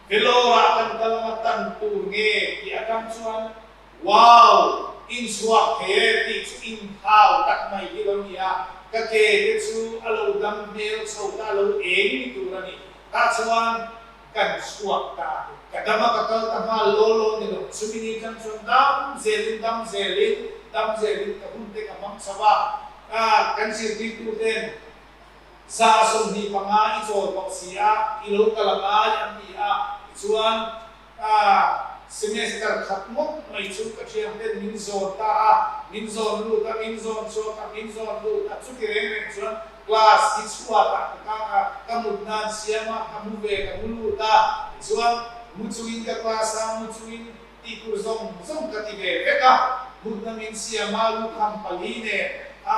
Vellore-ah kan kal anga tan tur nge tih atang chuan Wow! Inchhuak thei e tih chu inthau tak mai hi lo ni a, ka ke te chu a lo dam hmel chho ta a lo eng ni tur a ni. Tah chuan kan chhuak ta. Ka dam a ka kal ta nghal law law ni lo. Chumi ni tang chuan dam zelin dam zelin dam zelin ka hun te ka hmang chho a, kan zirtirtu ten 25% i chawl tawh si a, i lo kal a ngai an ti a, tichuan semester khat ngawt mai chu ka thianten min zawn ta a, min zawn lut a, min zawn chhuak a, min zawn lut a, chuti reng reng chuan class hi chhuatah ka kang a, ka mut nan siam a, ka mu ve, ka mu lut a, tichuan mu chungin ka class a, mu chungin tih tur zawng zawng ka ti ve vek a, mutna min siam a, lukham pali nen a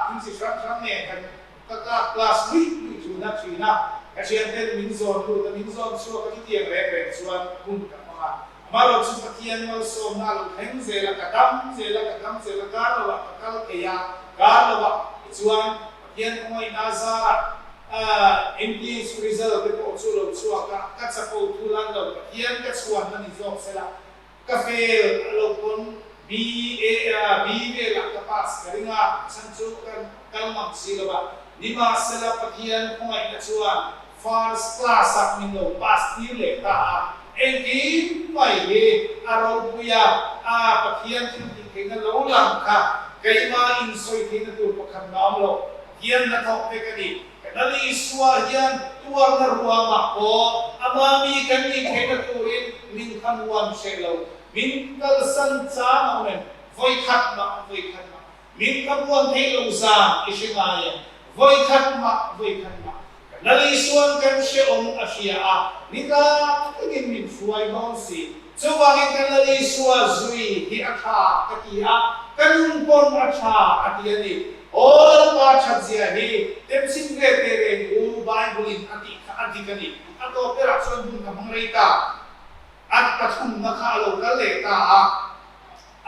thil chi hrang hrang nen kan ka kak class luih luih thun a thin a, ka thianten min zawn lut a, min zawn chhuak a chutiang reng reng chuan hun ka hmang a, amaherawh chu Pathian malsawmna a lo thleng zel a, ka dam zel a, ka dam zel a, kar lovah ka kal thei a, kar lovah tichuan Pathian khawngaihna zarah MPH result te pawh chu lo chhuak a, ka chapo thul an lo, Pathian ka chhuan na ni zawk sela, ka fail a lo pawn BA B velah ka pass ka ring a, a chhan chu ka kal mang si lo a, nimahsela Pathian khawngaihna chuan first class ah min lo pass tir leh ta a, engkim mai hi a ropui a, a Pathian thil tih theihna lo lang kha keimah insawi theihna tur pakhat na awm lo. Hian hnathawk vek a ni. Lal Isua hian tuarna ruamah pawh ama mi kan nih theihna turin min khamuan hreh lo. Min kalsan chang a awm em? Vawi khat mah, vawi khat mah. Min khamuan theih lo zan i hre ngai em? Vawi khat mah, vawi khat mah. Lal Isuan kan hrehawm a hria a, ni tlak takin min hruai dawn si. Chuvangin kan Lal Isua zui hi a tha ka ti a, ka nun pawn a tha a ti a ni. Aw Lalpa that zia hi temchhin ve teh reng u Bible in a tih kha a dik a ni. A tawp berah chuan hun ka hmang rei ta. A pathumna kha a lo kal leh ta a.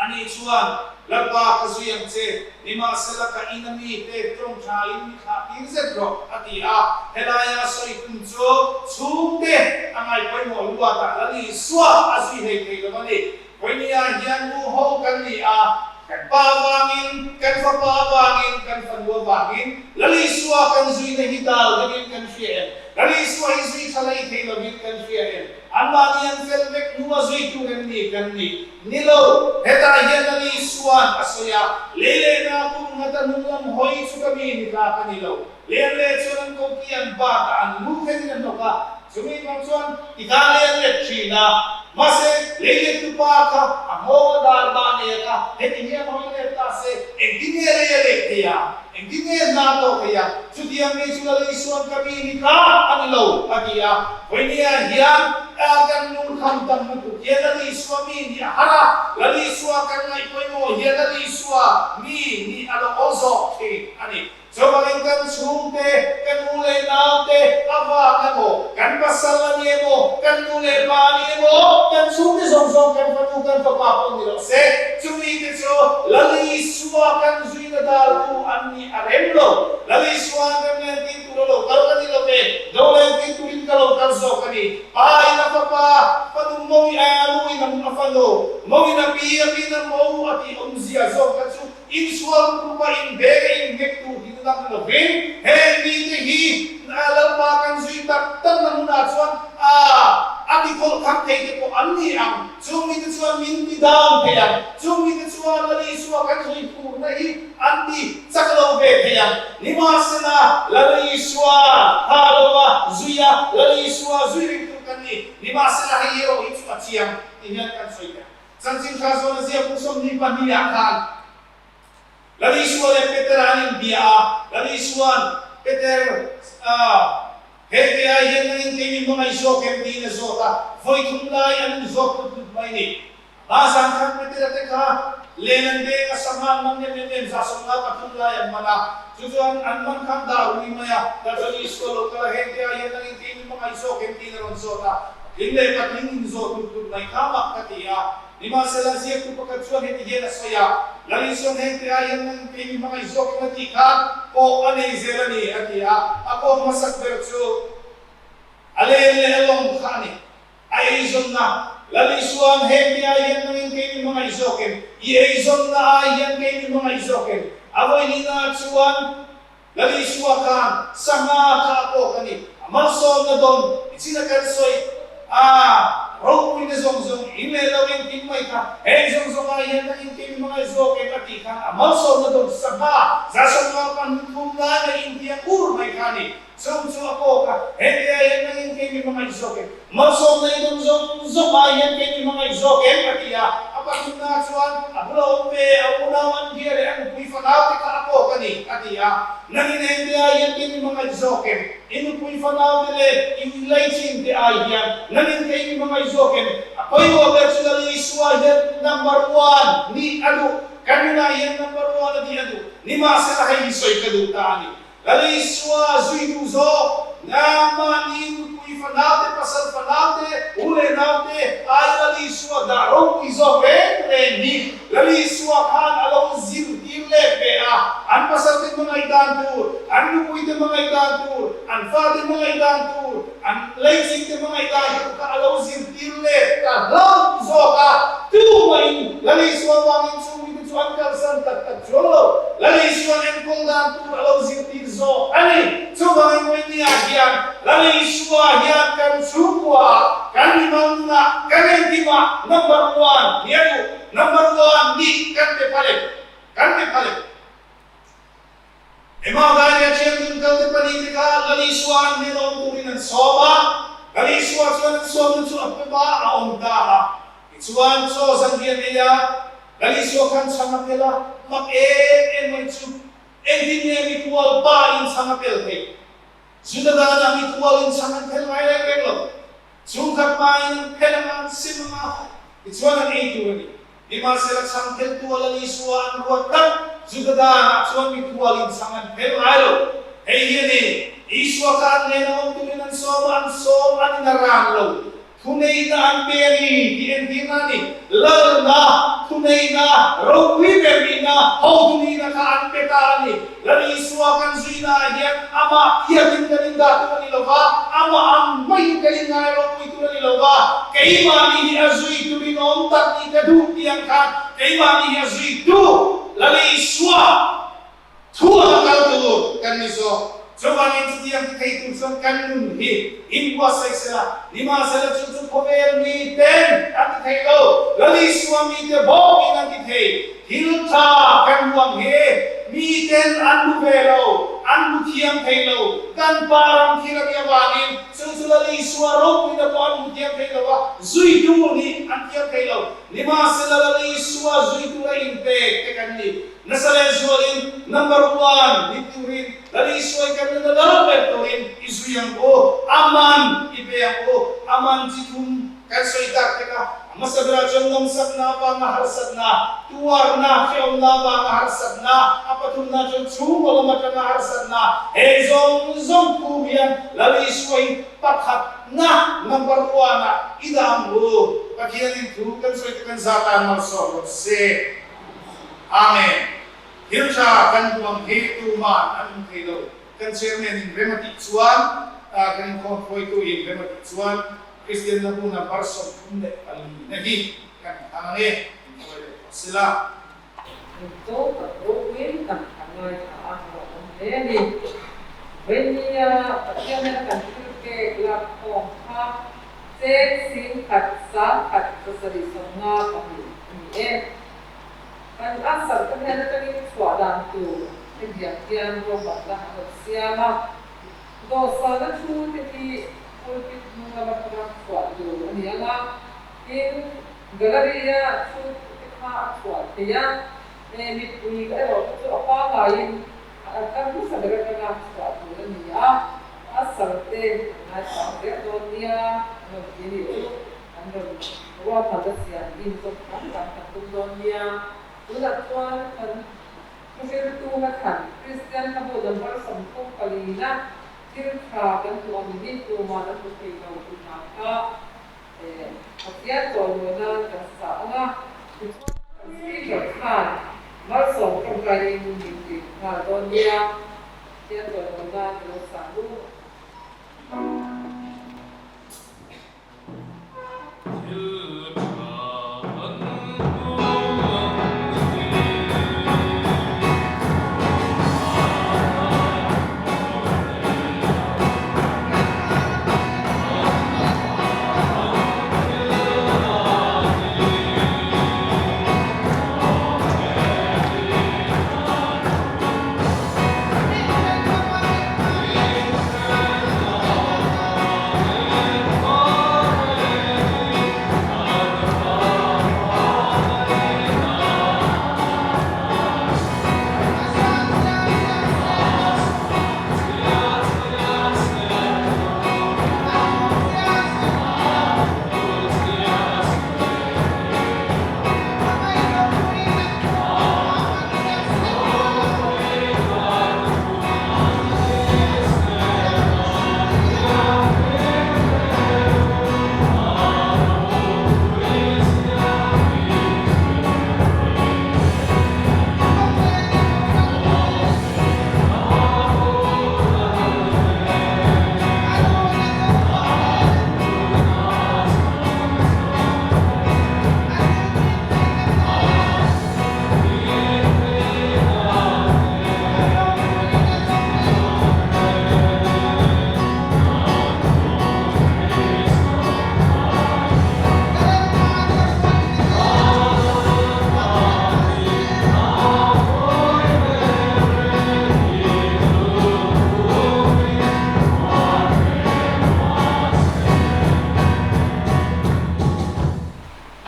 Ani chuan, Lalpa, ka zui ang che, nimahsela ka ina mite tawng thain mi thlah tir zet rawh, a ti a. Helaia a sawi tum chu chhungte a ngai pawimawh luatah Lal Isua a zui hlei thei lo a ni. Vawinia hian nu ho kan ni a, kan pa avangin, kan fapa avangin, kan fanu avangin Lal Isua kan zuina hi dal deuhin kan hria em? Lal Isua hi zui tha hlei thei lovin kan hria em? Anmahni an fel vek hnu a zui tur em ni kan nih? Ni lo, hetah hian a ni Suan a sawi a, lei leh na kum nghat a hnung lam hawi chu ka mi ni tlak a ni lo. Len leh chuan an koki an bat a, an lu thlengin an nawk a, chumi vang chuan i ta lei an let thin a. Mahse, lei lettu pa kha a nghawng a dar mah nei a kha, heti hian hawi let ta se, engtin nge lei a leh thei a? Engtin nge hna tawh thei a? Chutiang mi chu Lal Isuan ka mi ni tlak a ni lo, a ti a. Vawinia hian kan lungkham tam lutuk hian Lal Isua mi nih a har a, Lal Isua kan ngaih pawimawh hian Lal Isua mi nih a lo aw zawk thin a ni. Chuvangin kan chhungte, kan u leh naute a vang emaw, kan pasal a ni emaw, kan nu leh pa a ni emaw, kan chhungte zawng zawng kan fanu kan fapa pawh ni lo se, chumite chu Lal Isua kan zui Na daltu an nih a rem lo. Lal Isua'n rem lentir tur a lo kal ka ni lo ve, do lentir turin ka lo kal zawk a ni. Pa in a fapa, fanu mo i a, nu in a fanu, mo in a pi, a piin a mo a tih awmzia zawk kha chu insual rupa inbeng a inngek tur hi na dang lovin heng mite hi Lalpa kan zui tak tak na hmunah chuan a. a ti khawlh kham thei te pawh an ni ang. Chung mite chuan min ti down thei ang. Chung mite chuan Lal Isua kan zui phurna hi an ti chak lo ve thei ang. Nimahsela, Lal Isua tha lova zui a, Lal Isua zui reng tur kan ni. Nimahsela, hei erawh hi chu a chiang ti hian kan sawi teh ang. Chanchin tha zawn a ziak kum 22 ah khan Lal Isua leh Petera an inbia a, Lal Isua'n Peter a He te ai hian nangin kei mi hmangaih zawk em tiin a zawt a, vawi thum lai an inzawt tlut tlut mai ni. A zan khan Petera te kha len an deng a, sangha an man em em em, 53 lai an man a, chu chuan an man khan dah rui mai a, tah chuan Isua lo kal a, He te ai hian nangin kei mi hmangaih zawk em tiin a rawn zawt a, tling leh patling inzawt tlut tlut mai kha mak ka ti a. Nimahsela, ziaktu pakhat chuan heti hian a sawi a, Lal Isuan hengte ai hian nang kei mi hmangaih zawkin a tih khan pawh a nei zel a ni, a ti a. A kawng hmasak ber chu a len leh a lawng kha a ni. A eizawnna, Lal Isuan hengte ai hian nangin kei mi hmangaih zawkin, i eizawnna ai hian kei mi hmangaih zawkin, a vawihnihna chuan Lal Isua khan sangha kha a kawk a ni. A malsawmna dawn i chin a kan sawi a, ropuina zawng zawng in leh lo engkim mai kha heng zawng zawng ah hian nangin kei mi hmangaih zawk em a tih khan a malsawmna dawn sangha 53 lai mai intiang ur mai kha a ni. Chung chu a kawk a, heng te ah hian nangin kei mi hmangaih zawk em? Malsawmna i dawn zawng zawng ah hian kei mi hmangaih zawk em? a ti a. A pathumna chuan a bula awm ve, a unau an bia leh a nupui fanau te kha a kawk a ni, a ti a. Nangin heng te ah hian kei mi hmangaih zawk em? I nupui fanau te leh i ui-laichin te ai hian nangin kei mi hmangaih zawk em? A pawimawh ber chu Lal Isua hian number one nih a duh, kan nunah hian number one a nih a duh. Nimahsela hei hi sawi ka duh ta a ni. Lal Isua zuitu zawk, Nangmahni nupui fanaute, pasal fanaute, u leh naute ai Lal Isua dah ropui zawk reng reng hi Lal Isua khan a lo zirtir leh ve a. An pasalte hmangaih dan tur, an nupuite hmangaih dan tur, an fate hmangaih dan tur, an leichingte hmangaih dan tur kha a lo zirtir leh ta hlauh zawk a. Tumahin Lal Isua vangin chu mite chu an kalsan tak tak chuang lo. Lal Isua'n enkawl dan tur a lo zirtir zawk a ni. Chuvangin Vawinia hian Lal Isua hian kan chhungkuaah, kan mimang nunah, kan engkimah number one ni a duh. Number one nih kan pe phal em? Kan pe phal em? Emma Dairia thianghlim kalte pahnihte kha Lal Isua an hnen awm turin an sawm a. Lal Isua chuan an sawmna chu a pe pa a awm ta a. Tichuan chaw zan hi an ei a, Lal Isua khan chhang a pel a, mak em em mai chu engtin nge mikhual pa in chhang a pel theih? Juda danah mikhual in chhang an pel ngai reng reng lo. Chhungkhat hmain an pel anga an sim anga, tichuan an ei tur a ni. Nimahsela chhang pheltu a Lal Isua an ruat tlat, Juda danah chuan mikhual in chhang an phel ngai lo. Hei hi a ni, Isua kha an hnena awm turin an sawm a, an sawm an in a ran lo. Thuneihna an pe a ni tih entirna a ni. Lalna, thuneihna, ropui ber nihna, hotu nihna kha an pe ta a ni. Lal Isua kan zuinaah hian amah thiakin kan indah tur a ni lo va, amah ang maiin kan inngai ropui tur a ni lo va, keimahni hi a zui tur inawm tak nih ka duh tih ang khan keimahni hi a zuitu Lal Isua Thu anga kal tur kan ni zawk. Chuvangin chutiang ti thei tur chuan kan nun hi inbuatsaih sela, nimahsela chu chu khawvel miten an ti thei lo, Lal Isua mite bawkin an ti thei. Thil tha kan huam hi miten an hmu ve lo, an hmu thiam thei lo. Kan pa ram thil a nih avangin chu chu Lal Isua ropuina pawh an hmu thiam thei lo a, zuitu nih an thiam thei lo. Nimahsela Lal Isua zui tura inpek te kan ni. Nasa leh zualin number one ni turin Lal Isuai kan nuna lal ber turin i zui ang u, a man i pe ang u. A man chi thum kan sawi tak tek a, a hmasa berah chuan nawmsakna avanga harsatna, tuarna, hrehawmna avanga harsatna, a pathumna chuan chhungkaw lam atanga harsatna, heng zawng zawng thu hian Lal Isuai pakhatna number one ah i dah ang u. Pathianin thu kan sawi te kan zah tan malsawm rawh se. Amen. Thil tha kan duh ang hi tuman an hmu thei lo. Kan chairman in rem a tih chuan, kan inkhawm hruaitu in rem a tih chuan Kristian na bu number 34 na hi kan hmang ang e, min hruai leh tawh sila. Min cho tak ropuiin kan tha ngaithla a hlawhawm hle a ni. Vainia Pathian nena kan thil pek lak khawm kha. Cheng 10,000 10,752 a ni e. Kan a sarhte hnen atangin chhuah dan tur hetiang hian ruahmanna an rawn siam a. Dawhsana thu te hi pulpit hnung lama thanga chhuah tur a ni ang a, tin, gallery-a thu te kha a chhuah thei a, mipui erawh te chu a pangaiin a kar hmasa ber atanga chhuah tur a ni a, a sarte an ngaithlang zel dawn nia an rawn ti a nih chu an rawn ruahmanna siam inzawm tam tam kan tum dawn nia. Tunah chuan kan Thuhriltu hla thlan Kristian hlabu number 34 na thil tha kan hmuh ang hi tuman a hmu thei lo tih hna kha Pathian chawimawi nan kan sa ang a, tichuan kan speaker khan malsawm tawngkaiin min ti nghal dawn nia, Pathian chawimawi nan ka lo sa lu.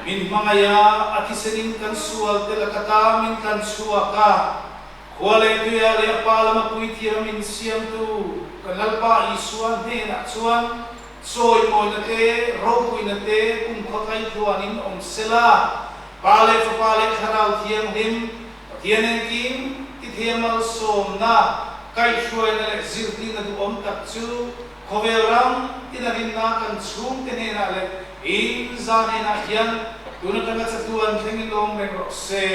Min hmangaih a, a thisenin kan sual te laka ta min tlan chhuak a, khua leh tuia leh a pa lama puithiam min siamtu kan Lalpa Isua hnenah chuan chawimawina te, ropuina te kumkhua tlaitluanin awm sela, Pa leh Fapa leh Thlarau Thianghlim, Pathian engkim tithei malsawmna, kaihhruaina leh zirtirna duhawm tak chu Khawvel ram tina rinna kan chhungte hnenah leh in za hnenah hian tun atanga chatuan thlengin lawm reng rawh se.